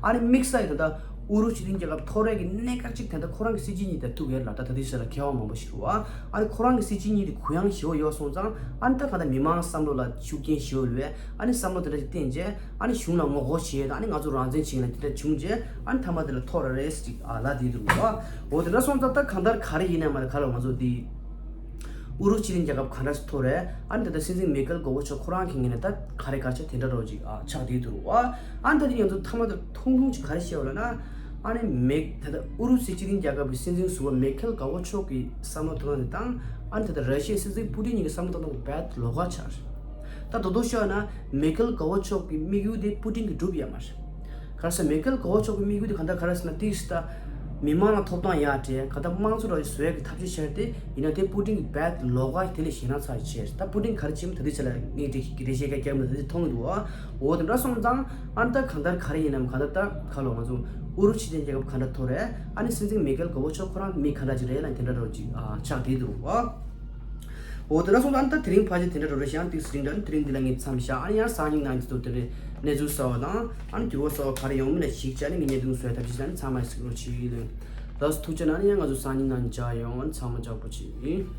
ཨ་ནི་དམིགས་བསལ་ཡིན་ད་ལྟ་ཨུ་རུ་སུ་སྤྱི་མཐུན་རྒྱལ་ཁབ་འཐོར་རེད་ཀྱི་གནད་འགག་ཅིག་དེ་ད་ཁོ་རང་གི་སྲིད་ཇུས་གཉིས་དེ་ཐུག་ཡོད་ལ། ད་ད་དུས་ཟེར་ལ་མཁས་དབང་མང་པོ་ཞིག་རེད་བ། ཨ་ནི་ཁོ་རང་གི་སྲིད་ཇུས་གཉིས་དེ་གུ་ཡངས་ཞེ་པོ་ཡོད་སོང་ཙང་ཨ་ནི་ད་ག་ད་མི་མང་བསམ་བློ་ལ་ཤུགས་རྐྱེན་ཞེ་པོ་ཡོད་པས། ཨ་ནི་བསམ་བློ་དེ་འདྲ་ཅིག་བསྟན་རྗེས་ཨ་ནི་གཞུང་ལ་ངོ་རྒོལ་བྱས། ད་ཨ་ནི་ང་ཚོ་རང་བཙན་བྱེད་ལ་དེ་འདྲ་བྱུང་རྗེས་ཨ་ནི་མཐའ་མ་དེ་ལ་འཐོར་རེད་ཅིག་ཨ་ལབ་བསྡད་འདུག་བ། འོ་དེ་འདྲ་སོང་ཙང་ད་གང་ལྟར་ག་རེ་ཡིན་ན་མ་རེད། ག་ལ་ང་ཚོ་འདི། ཨུ་རུ་སྤྱི་མཐུན་རྒྱལ་ཁབ་ག་འདྲ་ཞིག་ཐོར་རེད། ཨ་ནི་ད་ལྟ་སྲིད་འཛིན་མེ་ཁེལ་གོ་ཝ་ཆོབ་ཁོ་རང་གི་ངོས་ནས་ད་ག་རེ་ག་རེ་བྱས་དེ་འདྲ་རོ་ཅིག་ཨ་ཆགས་བསྡད་འདུག་བ། ཨ་ནི་ད་ལྟ་ང་ཚོ་མཐའ་མ་ད་ཐུང་ཐུང་ཅིག་ག་རེ་བཤད་པ་ལབ་ན། ཨ་ནི་མེ་ད་ལྟ་ཨུ་རུ་སུའི་སྤྱི་མཐུན་རྒྱལ་ཁབ་ཀྱི་སྲིད་འཛིན་ཟུར་པ་མེ་ཁེལ་གོ་ཝ་ཆོབ་ཀྱི་བསམ་བློ་གཏོང་སྟངས་དེ་དང་། ཨ་ནི་ད་ལྟ་ར་ཤི་ཡའི་སྲིད་འཛིན་པུ་ཏིན་གཉིས་ཀྱི་བསམ་བློ་གཏོང་སྟངས་དཔེ་ལོགས་ཀ་ཆགས་རེད། ད་རྡོག་རྡོག་ཤོད་ན་མེ་ཁེལ་གོ་ཝ་ཆོབ་ཀྱི་དམིགས་ཡུལ་དེ་པུ་ཏིན་གྱིས་འགྲུབ་ཡོད་མ་རེད། ག་རེ་ཟེར་མེ་ཁེལ་གོ་ཝ་ཆོབ་ཀྱི་དམིགས་ཡུལ་དེ་གང་ལྟར་ག་རེ་ཟེར་ན་ཏིག་ཙམ་ད་མི་མང་ལ་ཐོབ་ཐང་ཡག་དེ་གང་ལྟར་དམངས་གཙོ་འདྲ་བཟོ་ཡག་གི་ཐབས་ཤེས་བྱས་ཏེ་ཡིན་ན་དེ་པུ་ཏིན་གྱིས་དཔེ་ལོགས་ཀ་དེ་ལས་ཞེད་སྣང་ཚ་ཞིག་བྱས། ད་པུ་ཏིན་ག་རེ་བྱེད་མིན་ད་ལྟའི་ཆ་ལ་ངས་འགྲེལ་བཤད་རྒྱག་མི་ད་ལྟ་མཐོང་གི་འདུག་བ། འོ་དེ་འདྲ་སོང་ཙང་ཨ་ནི་ད་གང་ལྟར་ག་རེ་ཡིན་ནམ་གང་ལྟར་ད་ཁ་ལོ་ང་ཚོ་ཨུ་རུ་སྤྱི་མཐུན་རྒྱལ་ཁབ་ག་འདྲ་ཐོར་རེད། ཨ་ནི་སྲིད་འཛིན་མེ་ཁེལ་གོ་ཝ་ཆོབ་ཁོ་རང་མི་ག་འདྲ་ཅིག་རེད་ལབ་དེ་འདྲ་རོ་ཅིག་ཨ་ཆགས་བསྡད་འདུག་བ། འོ་དེ་འདྲ་སོང་ཙང་ད་དེ་རིང་ཕལ་ཆེར་དེ་འདྲ་རོ་རེད། ཡང་ཏིག་ཙམ་རིང་འདྲ་ནི་དེ་རིང་འདི་ལ་ངས་མཚམས་བཞག་ཨ་ནི་ཡང་སང་ཉིན་ནང་གི་ཚོ་དེ་འདྲའི་གནས་ཚུལ་གསར་བ་དང་ཨ་ནི་འགྱུར་བ་གསར་བ་ག་རེ་ཡོང་མིན་ལ་གཞིགས་བྱས་ནས་ངས་བརྙན་ཐུང་བཟོ་ཡ་ཐབས་ཤེས་བྱས་ནས་ཚང་མ་གཟིགས་རོགས་བྱེད། ལགས་སོ་ཐུགས་རྗེ་གནང་། ཨ་ནི་ཡང་ང་ཚོ་སང་ཉིན་ནང་མཇལ་ཡོང་། ཨ་ནི་ཚང་མ་ལྗགས་པོ་བྱེད།